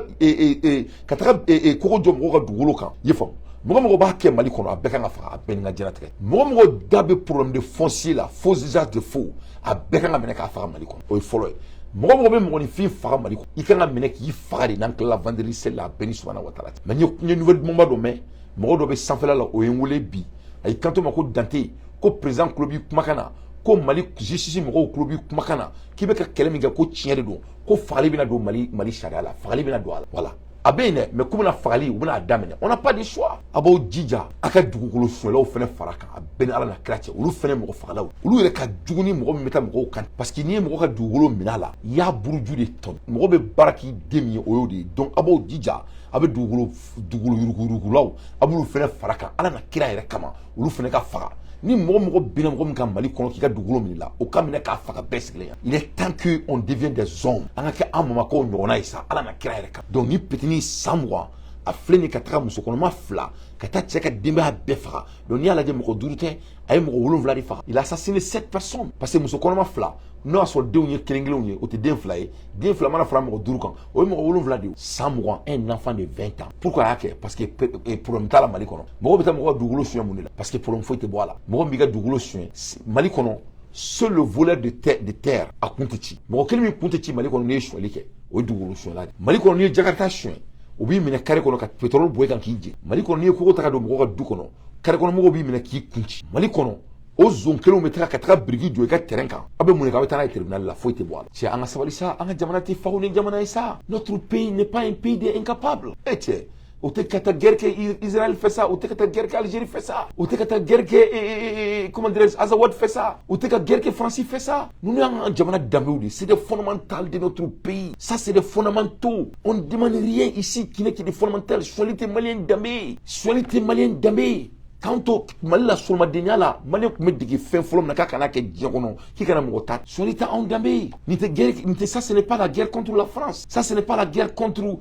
S1: ka taga kogo jɔ mɔgɔw ka dugukolo kan, i ye faamu? Mɔgɔ mɔgɔ b'a kɛ Mali kɔnɔ, a bɛɛ kan ka faga, a bɛɛ ni ka diɲɛlatigɛ. Mɔgɔ mɔgɔ da bɛ problème de foncier la, faux usage de faux, a bɛɛ kan ka minɛ k'a faga Mali kɔnɔ. O ye fɔlɔ ye. Mɔgɔ mɔgɔ bɛ mɔgɔninfin faga Mali kɔnɔ, i kan ka minɛ k'i faga de. N'an tilala vendredi seli la, a bɛɛ ni subahana wa taala. Mais n ye nouvelle dumanba dɔ mɛn. Mɔgɔ dɔ bɛ sanfɛla la, o ye n wele bi, a y'i kanto ma ko Dante, ko président tulo b'i kumakan na, ko Mali justice mɔgɔw tulo b'i kumakan na, k'i bɛ ka kɛlɛ min kɛ, ko tiɲɛ de don, ko fagali bɛna don Mali sariya la, fagali bɛna don a la. Voilà, a bɛ yen dɛ, mais k'u bɛna fagali, u bɛna a daminɛ. On n'a pas de choix. A b'aw jija, a ka dugukolo sonyɛlaw fana fara kan. A bɛɛ ni Ala na kira cɛ, olu fana mɔgɔ fagalaw, olu yɛrɛ ka jugu ni mɔgɔ min bɛ taa mɔgɔw kan, parce que n'i ye mɔgɔ ka dugukolo minɛ a la, i y'a buruju de tɔn. Mɔgɔ bɛ baara k'i den min ye, o y'o de ye. Donc a b'aw jija, a bɛ dugukolo yuruguyurugulaw, a b'olu fana fara kan, Ala na kira yɛrɛ kama, olu fana ka faga. Ni mɔgɔ mɔgɔ binna mɔgɔ min ka Mali kɔnɔ k'i ka dugukolo minɛ la, o ka minɛ k'a faga bɛɛ sigilen yan. Il est temps que on devienne des hommes, an ka kɛ an mamakaw ɲɔgɔnna ye sa, Ala na kira yɛrɛ kan. Donc ni petit san 20, a filɛ nin ka taga muso kɔnɔma fila, ka taa cɛ ka denbaya bɛɛ faga. Donc n'i y'a lajɛ, mɔgɔ duuru tɛ, a ye mɔgɔ wolonwula de faga. Il a assassiné sept personnes, parce que muso kɔnɔma fila, n'o y'a sɔrɔ denw ye kelen kelenw ye, o tɛ den fila ye. Den fila mana fara mɔgɔ duuru kan, o ye mɔgɔ wolonwula de ye. San 20, un enfant de 20 ans. Pourquoi a y'a kɛ? Parce que problème t'a la Mali kɔnɔ. Mɔgɔ bɛ taa mɔgɔ ka dugukolo suɲɛ mun de la? Parce que problème foyi tɛ bɔ a la. Mɔgɔ min b'i ka dugukolo suɲɛ Mali kɔnɔ, seul le voleur de terre a kun tɛ ci. Mɔgɔ kelen min kun tɛ ci Mali kɔnɔ n'i ye sonyali kɛ, o ye dugukolo suɲɛla de. Mali kɔnɔ, n'i ye Jakarta suɲɛ, u b'i minɛ carré kɔnɔ ka pétrole bɔ i kan k'i jeni. Mali kɔnɔ, n'i ye kogo ta ka don mɔgɔ ka du kɔnɔ, carré kɔnɔ mɔgɔw b'i minɛ k'i kun ci. Mali kɔnɔ, o zon kelenw bɛ taga ka taga biriki jɔ i ka terrain kan. A bɛ mun de kɛ? A bɛ taa n'a ye tribunal la, foyi tɛ bɔ a la. Cɛ, an ka sabali sa, an ka jamana tɛ faw ni jamana ye sa. Notre pays n'est pas un pays d'incapables. E cɛ, o tɛ ka taa guerre kɛ Israël fɛ sa, o tɛ ka taa guerre kɛ Algérie fɛ sa, o tɛ ka taa guerre kɛ, comment dirais-je, Azawad fɛ sa, o tɛ ka guerre kɛ France fɛ sa. Ninnu y'an ka jamana danbew de, c'est des fondamentales de notre pays. Ça, c'est des fondamentaux. On ne demande rien ici qui n'est que des fondamentales. Sonyali tɛ malien danbe ye, sonyali tɛ malien danbe ye. K'an to Mali la, solomadenya la, malien tun bɛ dege fɛn fɔlɔ min na, k'a kana kɛ diɲɛ kɔnɔ, k'i kana mɔgɔ ta. Sonyali tɛ anw danbe ye. Nin tɛ guerre, nin tɛ, ça ce n'est pas la guerre contre la France, ça ce n'est pas la guerre contre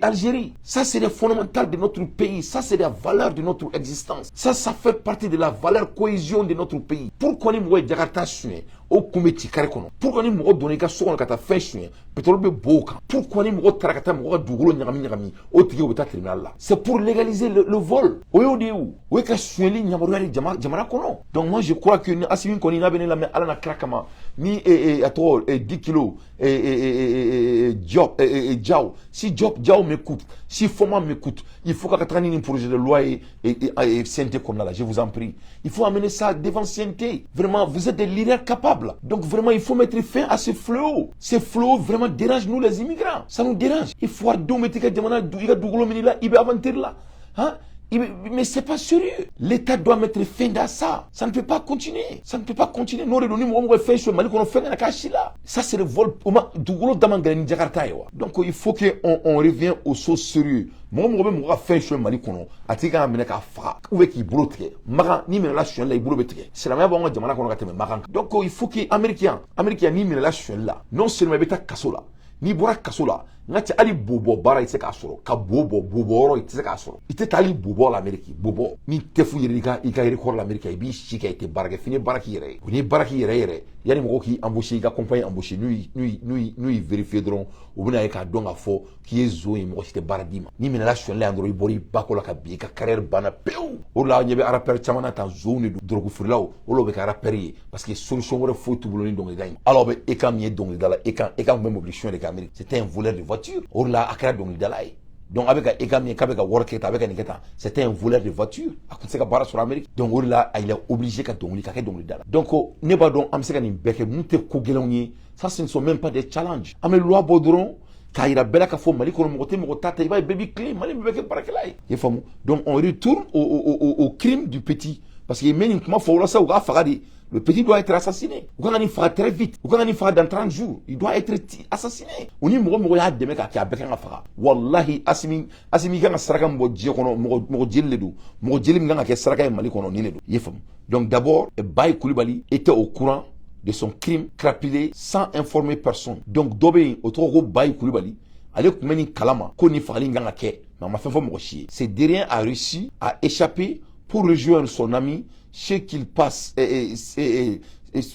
S1: Algérie. Ça, c'est les fondamentales de notre pays, ça, c'est les valeurs de notre existence, ça, ça fait partie de la valeur cohésion de notre pays. Pourquoi ni mɔgɔ ye Jakarta suɲɛ, o kun bɛ ci carré kɔnɔ? Pourquoi ni mɔgɔ donna i ka so kɔnɔ ka taa fɛn suɲɛ, pétrole bɛ bɔ o kan? Pourquoi ni mɔgɔ taara ka taa mɔgɔ ka dugukolo ɲagami ɲagami, o tigi o bɛ taa tribunal la? C'est pour légaliser le vol. O y'o de ye, o o ye ka suɲɛli yamaruya de jamana kɔnɔ. Donc moi, je crois que ni Asimi kɔni n'a bɛ ne lamɛn, Ala na kira kama, ni a tɔgɔ 10 kilos Diop Diaw, si Diop Diaw m'écoute, si Foma m'écoute, il faut ka taga ni nin projet de loi ye et CNT kɔnɔna la. Je vous en prie, il faut amener ça devant CNT. Vraiment, vous êtes des leaders capables. Donc vraiment, il faut mettre fin à ce fléau. Ce fléau vraiment dérange nous les immigrants, ça nous dérange. Il faut denw bɛ t'i ka jamana, i ka dugukolo minɛ i la, i bɛ aventure la, hein. Mais c'est pas sérieux. L'État doit mettre fin à ça. Ça ne peut pas continuer. Ça ne peut pas continuer. N'o de don, ni mɔgɔ mɔgɔ ye fɛn suɲɛ Mali kɔnɔ, fɛn kana k'a si la. Ça, c'est le vol. O ma dugukolo da man gɛlɛn ni Jakarta ye wa. Donc il faut que on revient aux choses sérieuses. Mɔgɔ mɔgɔ bɛ mɔgɔ ka fɛn suɲɛ Mali kɔnɔ, a tigi kan ka minɛ k'a faga ou bien k'i bolo tigɛ. Makan, n'i minɛla suɲɛli la, i bolo bɛ tigɛ. Silamɛya b'anw ka jamana kɔnɔ ka tɛmɛ Makan kan. Donc il faut que Américain, Américain, n'i minɛla suɲɛli la, non seulement i bɛ taa kaso la, n'i bɔra kaso la, n ka cɛ, hali bo bɔ baara i tɛ se k'a sɔrɔ, ka bo bɔ, bo bɔ yɔrɔ i tɛ se k'a sɔrɔ. I tɛ taa hali bo bɔ la Amérique, bo bɔ ni tɛ fu yɛrɛ i ka record la Amérique, i b'i si kɛ i tɛ baara kɛ f'i ni baara k'i yɛrɛ ye. O n'i ye baara k'i yɛrɛ yɛrɛ, yanni mɔgɔw k'i embaucher, i ka compagnie embaucher, n'u y'i vérifier dɔrɔn, u bɛna ye k'a dɔn k'a fɔ k'i ye zon ye, mɔgɔ si tɛ baara d'i ma. N'i minɛla sonyali la yan dɔrɔn, i bɔra i ba kɔ la ka bin, i ka carrière banna pewu. O de la, an ɲɛ bɛ rappeur caman na tan, zonw de don, drogue feerelaw, o de bɛ kɛ rappeur ye, parce que solution wɛrɛ foyi t'u bolo ni dɔnkilida in. Ala bɛ Akon min ye dɔnkilida la, Akon tun bɛ mobili suɲɛ de kɛ Amérique, c'était un voleur de voiture. O de la a kɛra dɔnkilidala ye. Donc a bɛ ka Akon min ye k'a bɛ ka wari kɛ tan, a bɛ ka nin kɛ tan, c'était un voleur de voiture, a tun tɛ se ka baara sɔrɔ Amérique. Donc o de la il est obligé ka dɔnkili ka kɛ dɔnkilida la. Donc ne b'a dɔn an bɛ se ka nin bɛɛ kɛ, ninnu tɛ ko gɛlɛnw ye. Ça, ce ne sont même pas des challenges. An bɛ loi bɔ dɔrɔn k'a yira bɛɛ la k'a fɔ Mali kɔnɔ, mɔgɔ tɛ mɔgɔ ta ta, i b'a ye bɛɛ b'i tilen, Mali bɛɛ bɛ kɛ baarakɛla ye, i ye faamu. Donc on retourne au crime du petit, parce que n bɛ nin kuma fɔ walasa u k'a faga de. Le petit doit être assassiné. U kan ka nin faga très vite. U kan ka nin faga dans 30 jours. Il doit être assassiné. U ni mɔgɔ mɔgɔ y'a dɛmɛ k'a kɛ, a bɛɛ kan ka faga. Wallahi, Asimi, Asimi kan ka saraka min bɔ diɲɛ kɔnɔ, mɔgɔ mɔgɔ jeli de don. Mɔgɔ jeli min kan ka kɛ saraka ye Mali kɔnɔ, nin de don. I ye faamu. Donc d'abord, Baye Koulibaly était au courant de son crime crapuleux sans informer personne. Donc dɔ bɛ yen, o tɔgɔ ko Baye Koulibaly. Ale tun bɛ nin kalama ko nin fagali in kan ka kɛ, mais a ma fɛn fɔ mɔgɔ si ye. Ce dernier a réussi à échapper pour rejoindre son ami chez qu'il passe et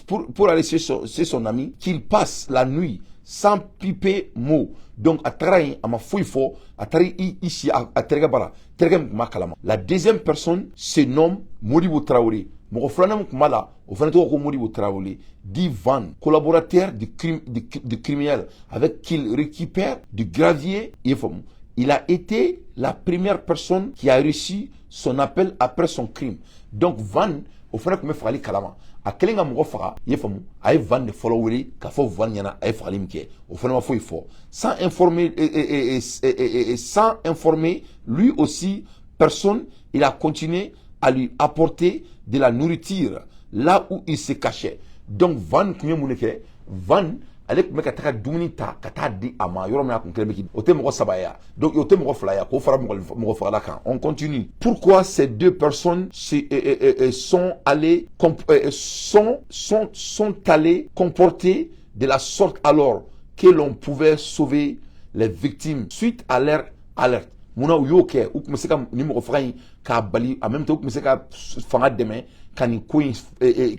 S1: pour aller chez son ami qu'il passe la nuit sans piper mot. Donc a tagara yen, a ma foyi fɔ, a taara i si a terikɛ bara, terikɛ min tun b'a kalama. La deuxième personne se nomme Modibo Traoré. Mɔgɔ filanan min tun b'a la, o fana tɔgɔ ko Modibo Traoré, dit Van, collaborateur du criminel avec qui il récupère du gravier. I ye faamu, il a été la première personne qui a reçu son appel après son crime. Donc Van, o fana tun bɛ fagali kalama. A kɛlen ka mɔgɔ faga, i ye faamu, a ye Van de fɔlɔ wele k'a fɔ Van ɲɛna a ye fagali min kɛ. O fana ma foyi fɔ, sans informer lui aussi personne. Il a continué à lui apporter de la nourriture là où il se cachait. Donc Van tun ye mun de kɛ? Van, ale tun bɛ ka taga dumuni ta ka taa di a ma yɔrɔ min a kun kɛlen bɛ k'i o tɛ mɔgɔ saba ye, donc o tɛ mɔgɔ fila ye, k'o fara mɔgɔ fagala kan. On continue. Pourquoi ces deux personnes se sont allées comporter de la sorte alors que l'on pouvait sauver les victimes suite à leur alerte? Munna u y'o kɛ? U tun bɛ se ka nin mɔgɔ faga in k'a bali, en même temps u tun bɛ se ka fanga dɛmɛ ka nin ko in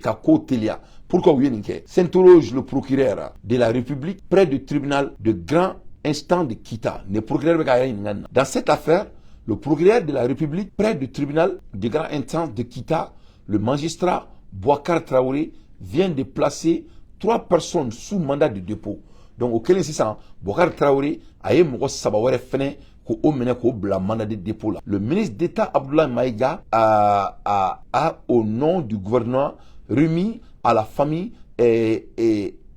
S1: ka ko teliya. Pourquoi u ye nin kɛ? S'interroge le procureur de la République près du tribunal de grande instance de Kita. Le procureur bɛ k'a yɛrɛ ɲininka nin na. Dans cette affaire, le procureur de la République près du tribunal de grande instance de Kita, le magistrat Boubacar Traoré, vient de placer trois personnes sous mandat de dépôt. Donc o kɛlen sisan, Boubacar Traoré a ye mɔgɔ saba wɛrɛ fɛnɛ k'o minɛ k'o bila mandat de dépôt la. Le ministre d'État Abdoulaye Maïga a, au nom du gouvernement, remis à la famille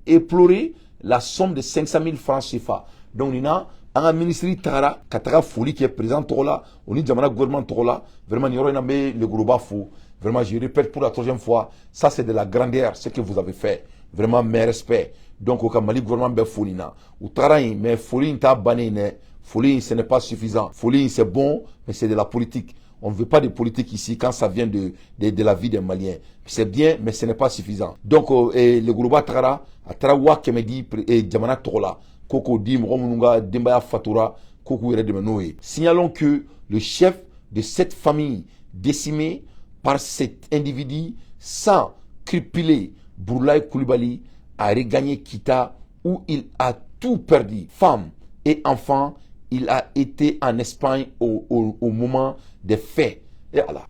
S1: éplorée la somme de 500 000 francs CFA. Donc nin na, an ka ministre tagara ka taga foli kɛ président tɔgɔ la, o ni jamana gouvernement tɔgɔ la. Vraiment, nin yɔrɔ in na, n bɛ Legoroba fo. Vraiment, je répète pour la troisième fois, ça c'est de la grandeur, ce que vous avez fait. Vraiment, mes respects. Donc o ka Mali gouvernement bɛɛ fo nin na. U tagara yen, mais foli in t'a bannen dɛ. Foli in, ce n'est pas suffisant. Foli in, c'est bon, mais c'est de la politique. On ne veut pas de politique ici quand ça vient de la vie des Maliens. C'est bien, mais ce n'est pas suffisant. Donc, le groupe tagara, a taara 100 000 di jamana tɔgɔ la, ko k'o di mɔgɔ minnu ka denbaya fatura, ko k'u yɛrɛ dɛmɛ n'o ye. Signalons que le chef de cette famille décimée par cet individu sans scrupules, Bourlaï Koulibaly, a regagné Kita où il a tout perdu, femme et enfants. Il a été en Espagne au moment des faits. Et Allah.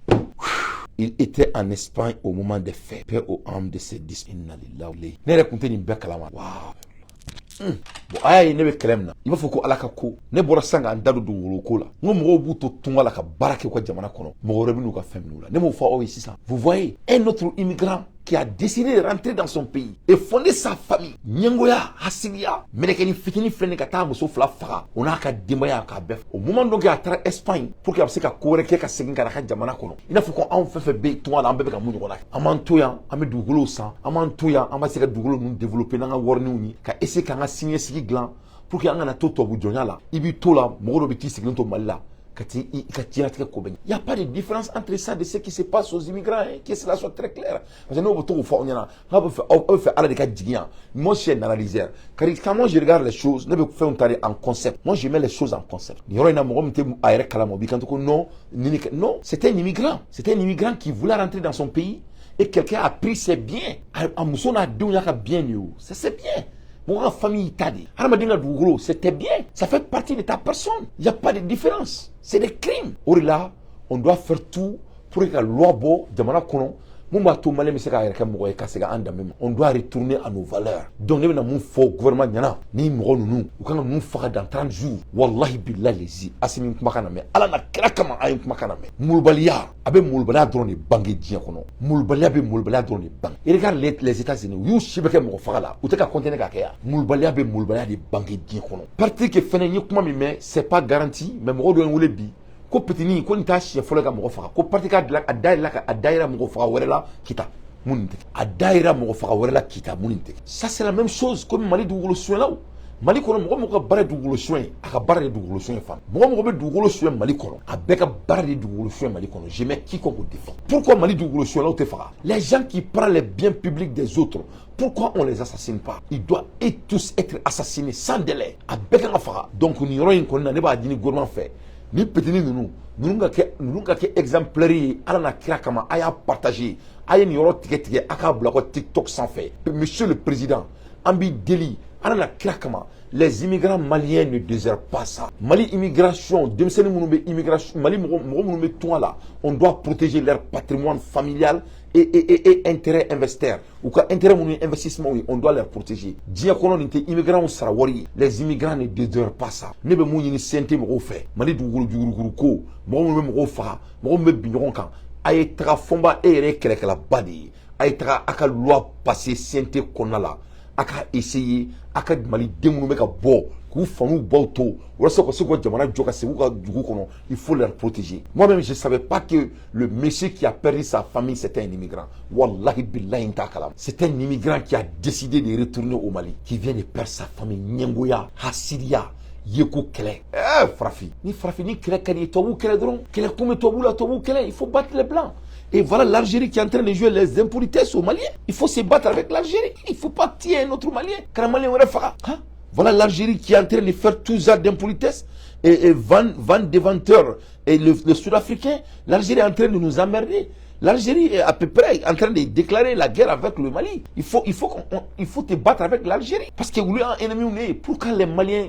S1: Il était en Espagne au moment des faits. Paix aux âmes de ces 10. Ne yɛrɛ kun tɛ nin bɛɛ kalama. Waaw. Bon, a y'a ye ne bɛ kɛlɛ min na, i b'a fɔ ko Ala ka ko. Ne bɔra sisan k'an da don dugukolo ko la, n ko mɔgɔw b'u to tunga la ka baara kɛ u ka jamana kɔnɔ, mɔgɔ wɛrɛ bɛ n'u ka fɛn minɛ u la. Ne m'o fɔ aw ye sisan? Vous voyez un autre immigrant qui a décidé de rentrer dans son pays et fonder sa famille. Ɲɛngoya, hasidiya, mɛlɛkɛnin fitinin filɛ nin ka taa muso fila faga, o n'a ka denbaya k'a bɛɛ. Au moment donc a taara Espagne pour que a bɛ se ka ko wɛrɛ kɛ ka segin ka na a ka jamana kɔnɔ, i n'a fɔ ko anw fɛn fɛn bɛ yen tunga la, an bɛɛ bɛ ka mun ɲɔgɔn na kɛ? An b'an to yan, an bɛ dugukolow san, an b'an to yan, an bɛ se ka dugukolo ninnu développer n'an ka wariniw ye, ka essayer k'an ka siniɲɛsigi dilan pour que an kana to tubabu jɔnya la. I b'i to la, mɔgɔ dɔ bɛ t'i sigilen to Mali la ka t'i i ka diɲɛlatigɛ ko bɛɛ. Il y a pas de différence entre ça de ce qui se passe aux immigrants, hein, que cela soit très clair, parce que n'o bɛ to k'o fɔ aw ɲɛna k'a bɛ fɛ, aw bɛ fɛ Ala de ka jigin yan. Moi, je suis un analyseur, car quand moi je regarde les choses, ne bɛ fɛnw ta de en concept. Moi, je mets les choses en concept. Nin yɔrɔ in na, mɔgɔ min tɛ a yɛrɛ kalama, o b'i kanto ko non, non, c'est un immigrant, c'est un immigrant qui voulait rentrer dans son pays et quelqu'un a pris ses biens. A muso n'a denw y'a ka bien de ye o, c'est bien. Mɔgɔ ka famille ta de, hadamaden ka dugukolo, c'était bien, ça fait partie de ta personne. Il y a pas de différence, c'est des crimes. O de la, on doit faire tout pour que ka loi bɔ jamana kɔnɔ mun b'a to Malien bɛ se k'a yɛrɛ kɛ mɔgɔ ye ka segin an danbe ma. On doit retourner à nos valeurs. Donc ne bɛna mun fɔ gouvernement ɲɛna? Ni mɔgɔ ninnu, u kan ka ninnu faga dans 30 jours. Wallahi billahi lezi, Asimi kumakan na mɛn, Ala na kira kama, a ye kumakan na mɛn. Molobaliya, a bɛ molobaliya dɔrɔn de bange diɲɛ kɔnɔ. Molobaliya bɛ molobaliya dɔrɔn de bange. Et regarde les États-Unis, u y'u si bɛ kɛ mɔgɔ faga la, u tɛ ka continuer k'a kɛ yan. Molobaliya bɛ molobaliya de bange diɲɛ kɔnɔ. Parti que fɛnɛ n ye kuma min mɛn, c'est pas garanti, mais mɔgɔ dɔ ye n wele bi ko petini ko nin t'a siɲɛ fɔlɔ ka mɔgɔ faga, ko parti k'a dilan a dayɛlɛ ka a dayɛlɛ mɔgɔ faga wɛrɛ la Kita mun tɛ, a dayɛlɛ mɔgɔ faga wɛrɛ la Kita mun tɛ. Ça, c'est la même chose comme Mali dugukolo sonyɛlaw Mali kɔnɔ. Mɔgɔ mɔgɔ ka baara ye dugukolo sonyɛ ye, a ka baara de ye dugukolo sonyɛ fan. Mɔgɔ mɔgɔ bɛ dugukolo sonyɛ Mali kɔnɔ, a bɛɛ ka baara de ye dugukolo sonyɛ Mali kɔnɔ. Je mets quiconque au défi. Pourquoi Mali dugukolo sonyɛlaw tɛ faga? Les gens qui prennent les biens publics des autres, pourquoi on les assassine pas? Ils doivent et tous être assassinés sans délai. A bɛɛ kan ka faga. Donc nin yɔrɔ in kɔni na, ne b'a ɲini gouvernement fɛ, ni petini ninnu ka kɛ exemplaire ye. Ala na kira kama, a y'a partager, a ye nin yɔrɔ tigɛ tigɛ, a k'a bila ka TikTok sanfɛ. Monsieur le président, an b'i deli Ala na kira kama, les immigrants maliens ne désirent pas ça. Mali immigration, denmisɛnnin minnu bɛ immigration Mali, mɔgɔ mɔgɔ minnu bɛ tunga la, on doit protéger leur patrimoine familial. et intérêt investisseur, u ka intérêt minnu ye investissement ye, on doit les protéger. Diɲɛ kɔnɔ, nin tɛ immigrants sara wari ye. Les immigrants ne désirent pas ça. Ne bɛ mun ɲini CNT mɔgɔw fɛ? Mali dugukolo jugurukuru ko, mɔgɔ minnu bɛ mɔgɔw faga, mɔgɔ min bɛ bin ɲɔgɔn kan, a ye taga. Fɔnba, e yɛrɛ ye kɛlɛkɛlaba de ye. A ye taga a ka loi passer CNT kɔnɔna la, a ka essayer a ka maliden minnu bɛ ka bɔ k'u faniw baw to walasa ka se k'u ka jamana jɔ, ka segin u ka dugu kɔnɔ, il faut les protéger. Moi-même, je savais pas que le monsieur qui a perdu sa famille, c'était un immigrant. Wallahi billahi, n t'a kalama. C'est un immigrant qui a décidé de retourner au Mali qui vient de perdre sa famille. Ɲɛngoya, hasidiya, yeko kɛlɛ. Farafin ni farafin ni kɛlɛ ka di ye, tubabu kɛlɛ dɔrɔn. Kɛlɛ kun bɛ tubabu la, tubabu kɛlɛ. Il faut battre les blancs. Et voilà l'Algérie qui est en train de jouer les impolitesses aux Maliens. Il faut se battre avec l'Algérie. Il faut pas tuer un autre Malien. Car Malien wɛrɛ faga. Hein? Voilà l'Algérie qui est en train de faire tout ça d'impolitesse. Et Van Deventer et le Sud-Africain, l'Algérie est en train de nous emmerder. L'Algérie est à peu près en train de déclarer la guerre avec le Mali. Il faut te battre avec l'Algérie. Parce que lui, un ennemi, pourquoi les Maliens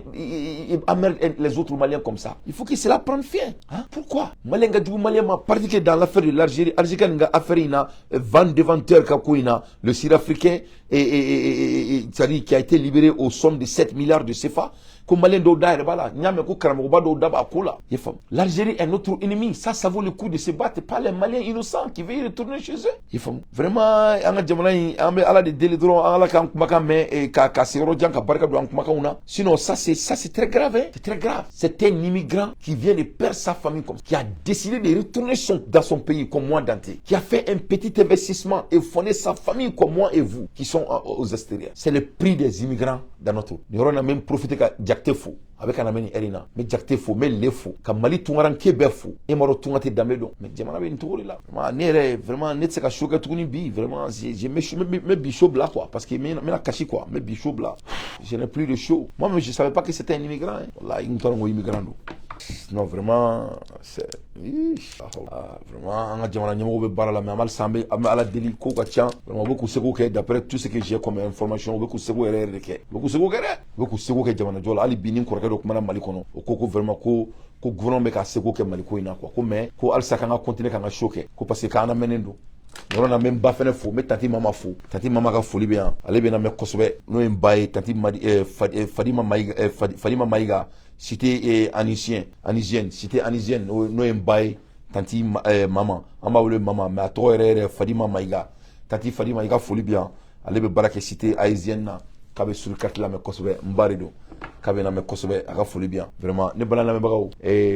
S1: emmerdent les autres Maliens comme ça? Il faut que cela prenne fin. Hein? Pourquoi Malien ka jugu Malien ma, parce que dans l'affaire de l'Algérie, Algérie ka affaire ina, Van Deventer ka ko ina, le Sud-Africain, et, c'est-à-dire qui a été libéré au somme de 7 milliards de CFA, ko Malien dɔw da yɛrɛ b'a la. N y'a mɛn ko karamɔgɔba dɔw da b'a ko la. I faamu? L'Algérie est notre ennemi. Ça vaut le coup de se battre, pas les Maliens innocents qui veulent retourner chez eux. I faamu? Vraiment, an ka jamana in, an bɛ Ala de deli dɔrɔn, an Ala k'an kumakan mɛn ka se yɔrɔ jan, ka barika don an kumakanw na. Sinon, ça c'est très grave, hein? C'est très grave. C'est un immigrant qui vient de perdre sa famille comme qui a décidé de retourner dans son pays comme moi, Dante, qui a fait un petit investissement et fondé sa famille comme moi et vous qui sont aux extérieurs. C'est le prix des immigrants dans notre nin yɔrɔ in na. N bɛ profiter ka Jakite fo. A bɛ ka na mɛ nin ɛri in na. N bɛ Jakite fo, n bɛ Le fo, ka Mali tunkaranke bɛɛ fo. E m'a dɔn tunga tɛ danbe dɔn, mais jamana bɛ nin cogo de la. Vraiment, ne yɛrɛ, vraiment, ne tɛ se ka show kɛ tuguni bi. Vraiment, je n bɛ bi show bila quoi, parce que n bɛna kasi quoi. N bɛ bi show bila, je n'ai plus de show. Moi même, je savais pas que c'était un immigrant, hein. Wallahi, n t'a dɔn ko immigrant don. Non, vraiment, c'est ah, vraiment, an ka jamana ɲɛmɔgɔw bɛ baara la, mais an halisa an bɛ Ala deli, kow ka ca. Vraiment, u bɛ k'u seko kɛ. D'après tout ce que j'ai comme information, u bɛ k'u seko yɛrɛ yɛrɛ de kɛ. U bɛ k'u seko kɛ dɛ, u bɛ k'u seko kɛ jamanajɔ la. Hali bi, ni kɔrɔkɛ dɔ kumana Mali kɔnɔ, o ko ko vraiment, ko gouvernement bɛ k'a seko kɛ Mali ko in na quoi, ko mais ko halisa k'an ka continuer k'an ka show kɛ, ko parce que k'an lamɛnnen don. Yɔrɔ na, n bɛ n ba fɛnɛ fo, n bɛ tantie Mama fo. Tantie Mama ka foli bɛ yan, ale bɛ na mɛn kosɛbɛ. N'o ye n ba ye, tantie Madi Fadima Mayiga, Fadima Mayiga, cité Anisien, Anisienne, cité Anisienne. N'o ye n ba ye, tantie Mama, an b'a wele Mama, mais a tɔgɔ yɛrɛ yɛrɛ Fadima Mayiga. Tantie Fadima, i ka foli bɛ yan. Ale bɛ baara kɛ cité Aisienne na, k'a bɛ sur carte lamɛn kosɛbɛ. N ba de don, k'a bɛ lamɛn kosɛbɛ, a ka foli bɛ yan. Vraiment, ne bala lamɛnbagaw,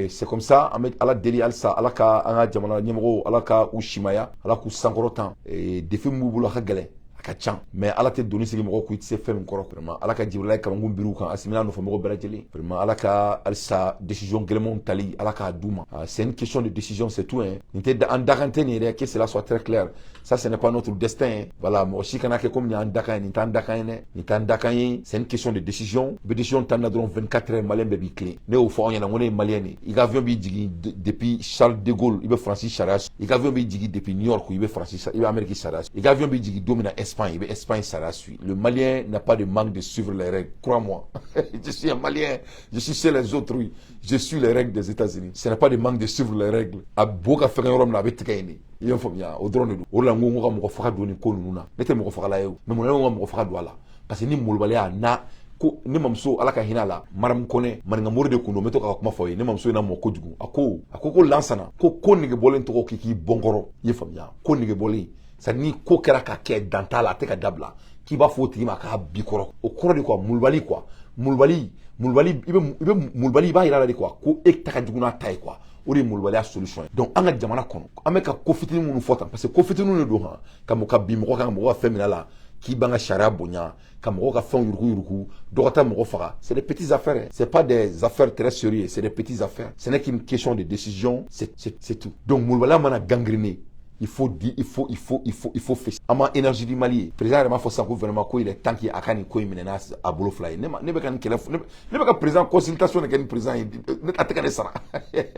S1: c'est comme ça. An bɛ Ala deli halisa, Ala ka an ka jamana ɲɛmɔgɔw, Ala ka u simaya, Ala k'u sankɔrɔ tan. Défi min b'u bolo, a ka gɛlɛn, a ka ca, mais Ala tɛ doni sigi mɔgɔ ko i tɛ se fɛn min kɔrɔ. Vraiment, Ala ka Jibirila ye kamakun biriw kan, Asimi n'a nɔfɛ mɔgɔw bɛɛ lajɛlen. Vraiment, Ala ka halisa décision gɛlɛnmanw tali, Ala k'a d'u ma. C'est une question de décision, c'est tout, hein. Nin tɛ an dakan tɛ nin ye dɛ, que cela soit très clair. Ça, ce n'est pas notre destin, hein. Voilà, mɔgɔ si kana kɛ komi nin y'an dakan ye. Nin t'an dakan ye dɛ, nin t'an dakan ye. C'est une question de décision. I bɛ décision ta na dɔrɔn, 24 heures, Malien bɛɛ b'i tilen. Ne y'o fɔ aw ɲɛna, n ko ne ye Malien de ye. I ka avion b'i jigin depuis Charles de Gaulle, i bɛ Faransi sariya. I ka avion b'i jigin depuis New York, i bɛ Faransi, i bɛ Amérique sariya. I ka avion b'i jigin don min na Espagne, i bɛ Espagne sariya suit. Le Malien n'a pas de manque de suivre les règles, crois-moi. Je suis un Malien, je suis chez les autres, je suis les règles des États-Unis. Ce n'est pas de manque de suivre les règles. A bo ka fɛngɛ yɔrɔ min na, a bɛ tigɛ yen de. I y'a faamuya? O dɔrɔn de don. O de la, n ko ka mɔgɔ faga don nin ko ninnu na, ne tɛ mɔgɔ fagala ye o, mais mun na ne ko ka mɔgɔ faga don a la? Parce que ni molobaliya n'a ko, ne mamuso, Ala ka hinɛ a la, Maramu Kɔnɛ, maninka de kun don. N bɛ to ka kuma fɔ ye. Ne mamuso ɲɛna mɔ kojugu. A ko ko Lansana ko nege bɔlen tɔgɔ k'i bɔn kɔrɔ. I ye faamuya? Ko nege bɔlen, c'est ni ko kɛra ka kɛ, dan t'a la, a tɛ ka dabila, k'i b'a fɔ o tigi ma k'a bi kɔrɔ. O kɔrɔ de quoi, molobali quoi, molobali, molobali. I bɛ molobali, i b'a yira la de quoi, ko e ta ka jugu n'a ta ye quoi. O de ye molobaliya solution ye. Donc an ka jamana kɔnɔ, an bɛ ka ko fitinin minnu fɔ tan, parce que ko fitininw de don han, ka bin mɔgɔ kan, ka mɔgɔ ka fɛn minɛ a la, k'i ban ka sariya bonya, ka mɔgɔw ka fɛnw yuruku yuruku, dɔ ka taa mɔgɔ faga, c'est des petites affaires, hein. C'est pas des affaires très sérieuses, c'est des petites affaires. Ce n'est qu'une question de décision, c'est tout. Donc molobaliya mana gangréner, il faut dire, il faut, il faut, il faut, il faut faire. An ma énergie du Mali ye. Président yɛrɛ m'a fɔ sisan ko vraiment, ko il est temps que a ka nin ko in minɛ n'a a bolo fila ye. Ne ma, ne bɛ ka nin kɛlɛ, ne bɛ ka président consultation de kɛ ni président ye. Ne a tɛ ka ne sara.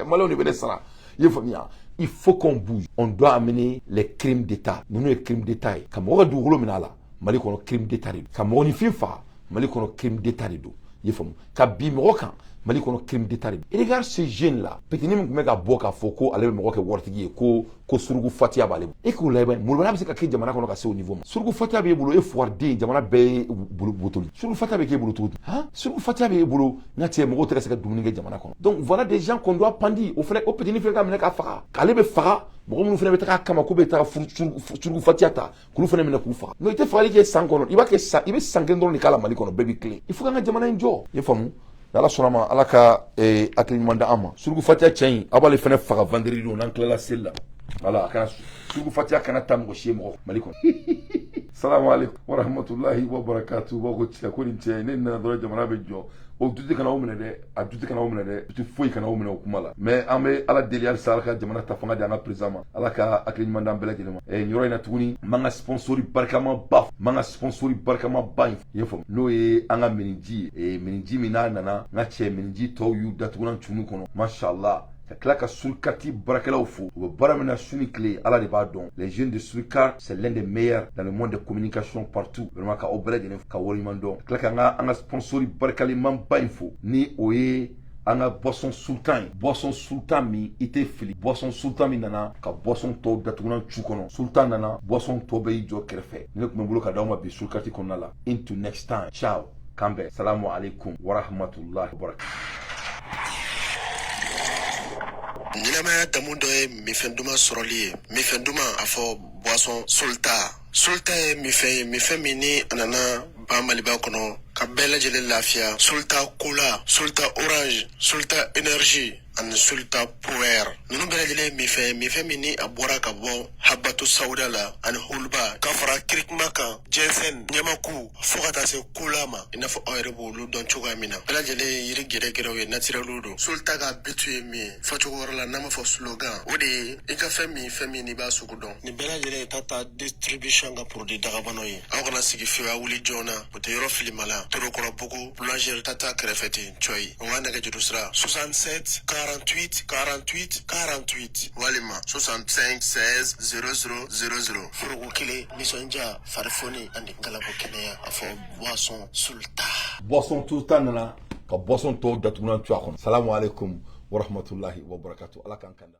S1: Maliyɛnw de bɛ ne sara. I ye faamuya? Il faut qu'on bouge. On doit amener les crimes d'État. Ninnu ye crime d'État ye. Ka mɔgɔ ka dugukolo minɛ a la Mali kɔnɔ, crime d'État de don. Ka mɔgɔninfin faga Mali kɔnɔ, crime d'État de don. I ye faamu? Ka bin mɔgɔ kan Mali kɔnɔ, crime d'état de. Regarde ce jeune là, petit min tun bɛ ka bɔ k'a fɔ ko ale bɛ mɔgɔ kɛ waritigi ye, ko suruku fatiya b'ale bolo. E k'o lajɛ, molobaliya bɛ se ka kɛ jamana kɔnɔ ka se o niveau ma. Suruku fatiya b'e bolo, e fugariden, jamana bɛɛ ye botoli. Suruku fatiya bɛ k'e bolo cogo di? Han, suruku fatiya b'e bolo, n ka cɛ, mɔgɔw tɛ ka se ka dumuni kɛ jamana kɔnɔ. Donc voilà des gens qu'on doit pendre. O fɛnɛ, o petit fɛnɛ ka minɛ k'a faga, k'ale bɛ faga. Mɔgɔ minnu fɛnɛ bɛ taga a kama k'u bɛ taga suruku fatiya ta, k'olu fɛnɛ minɛ k'u faga. Non, i tɛ fagali kɛ san kɔnɔ, i b'a kɛ san, i bɛ san kelen dɔrɔn de k'a la Mali kɔnɔ, bɛɛ b'i tilen. Il faut k'an ka jamana in jɔ, i ye faamu? Ala sɔnna ma, Ala ka hakili ɲuman d'an ma. Suruku fatiya cɛ in, aw b'ale fɛnɛ faga vendredi don n'an tilala seli la. Voilà, a kana suruku fatiya kana taa mɔgɔ si ye mɔgɔ Mali kɔnɔ. Salamu aleykum warahmatulahi wabarakatu. B'a ko cɛ, ko nin cɛ ne nana dɔrɔn, jamana bɛ jɔ. O dute kana aw minɛ dɛ, a dute kana aw minɛ dɛ, dute foyi kana aw minɛ o kuma la. Mais an bɛ Ala deli halisa, Ala ka jamana ta fanga di an ka président ma, Ala ka hakili ɲuman d'an bɛɛ lajɛlen ma. Nin yɔrɔ in na tuguni, n b'an ka sponsor barikama ba, n b'an ka sponsor barikama ba in, i ye faamu, n'o ye an ka miniji ye, miniji min n'a nana, n ka cɛ, miniji tɔw y'u datugulan cunu kɔnɔ, mashallah. Ka tila ka Surikati baarakɛlaw fo, u bɛ baara min na su ni tile, Ala de b'a dɔn. Les jeunes de Surikar, c'est l'un des meilleurs dans le monde de communication partout. Vraiment, ka aw bɛɛ lajɛlen ka waleɲuman dɔn. Ka tila ka an ka sponsor barikalimanba in fo, ni o ye an ka boisson Sultan ye, boisson Sultan min i tɛ fili, boisson Sultan min nana ka boisson tɔw datugulan cu kɔnɔ. Sultan nana, boisson tɔw bɛɛ y'i jɔ kɛrɛfɛ. Ni ne tun bɛ bolo ka d'aw ma bi Surikati kɔnɔna la. Into next time, ciao, k'an bɛn, salamu alaikum warahmatullahi wabarakatuh.
S8: Ɲɛnamaya damu dɔ ye minfɛn duman sɔrɔli ye. Minfɛn duman, a fɔ boisson Solta. Solta ye minfɛn ye, minfɛn min ni a nana ba Maliba kɔnɔ ka bɛɛ lajɛlen lafiya. Solta cola, Solta orange, Solta énergie ani Solta power, ninnu bɛɛ lajɛlen ye minfɛn ye, minfɛn min ni a bɔra ka bɔ habatu sawuda la ani huluba, ka fara kirikuma kan, jɛnsɛn, ɲamaku, fo ka taa se kola ma. I n'a fɔ aw yɛrɛ b'olu dɔn cogoya min na, bɛɛ lajɛlen ye yiri gɛrɛgɛrɛw ye, naturɛliw don. Solta ka bitu ye min ye, fɔcogo wɛrɛ la n'an b'a fɔ slogan, o de ye i ka fɛn min, fɛn min n'i b'a sugu dɔn. Nin bɛɛ lajɛlen ye Tata distribution ka produit dagabanaw ye. Aw kana sigi fiyewu, a wuli joona, o tɛ yɔrɔ filima la, Torokɔrɔbugu, boulangerie Tata kɛrɛfɛ ten cɔyi. O ka nɛgɛjuru sira 67 48 48 48 walima 65 16 00 00. Foroko kelen, nisɔndiya, farifoni ani galabo kɛnɛya, a fɔ boisson Sulta.
S1: Boisson Sultan nana ka boisson tɔw datugulan cu a kɔnɔ. Salamu alaikum warahmatullahi wabarakatuh. Ala k'an kanda.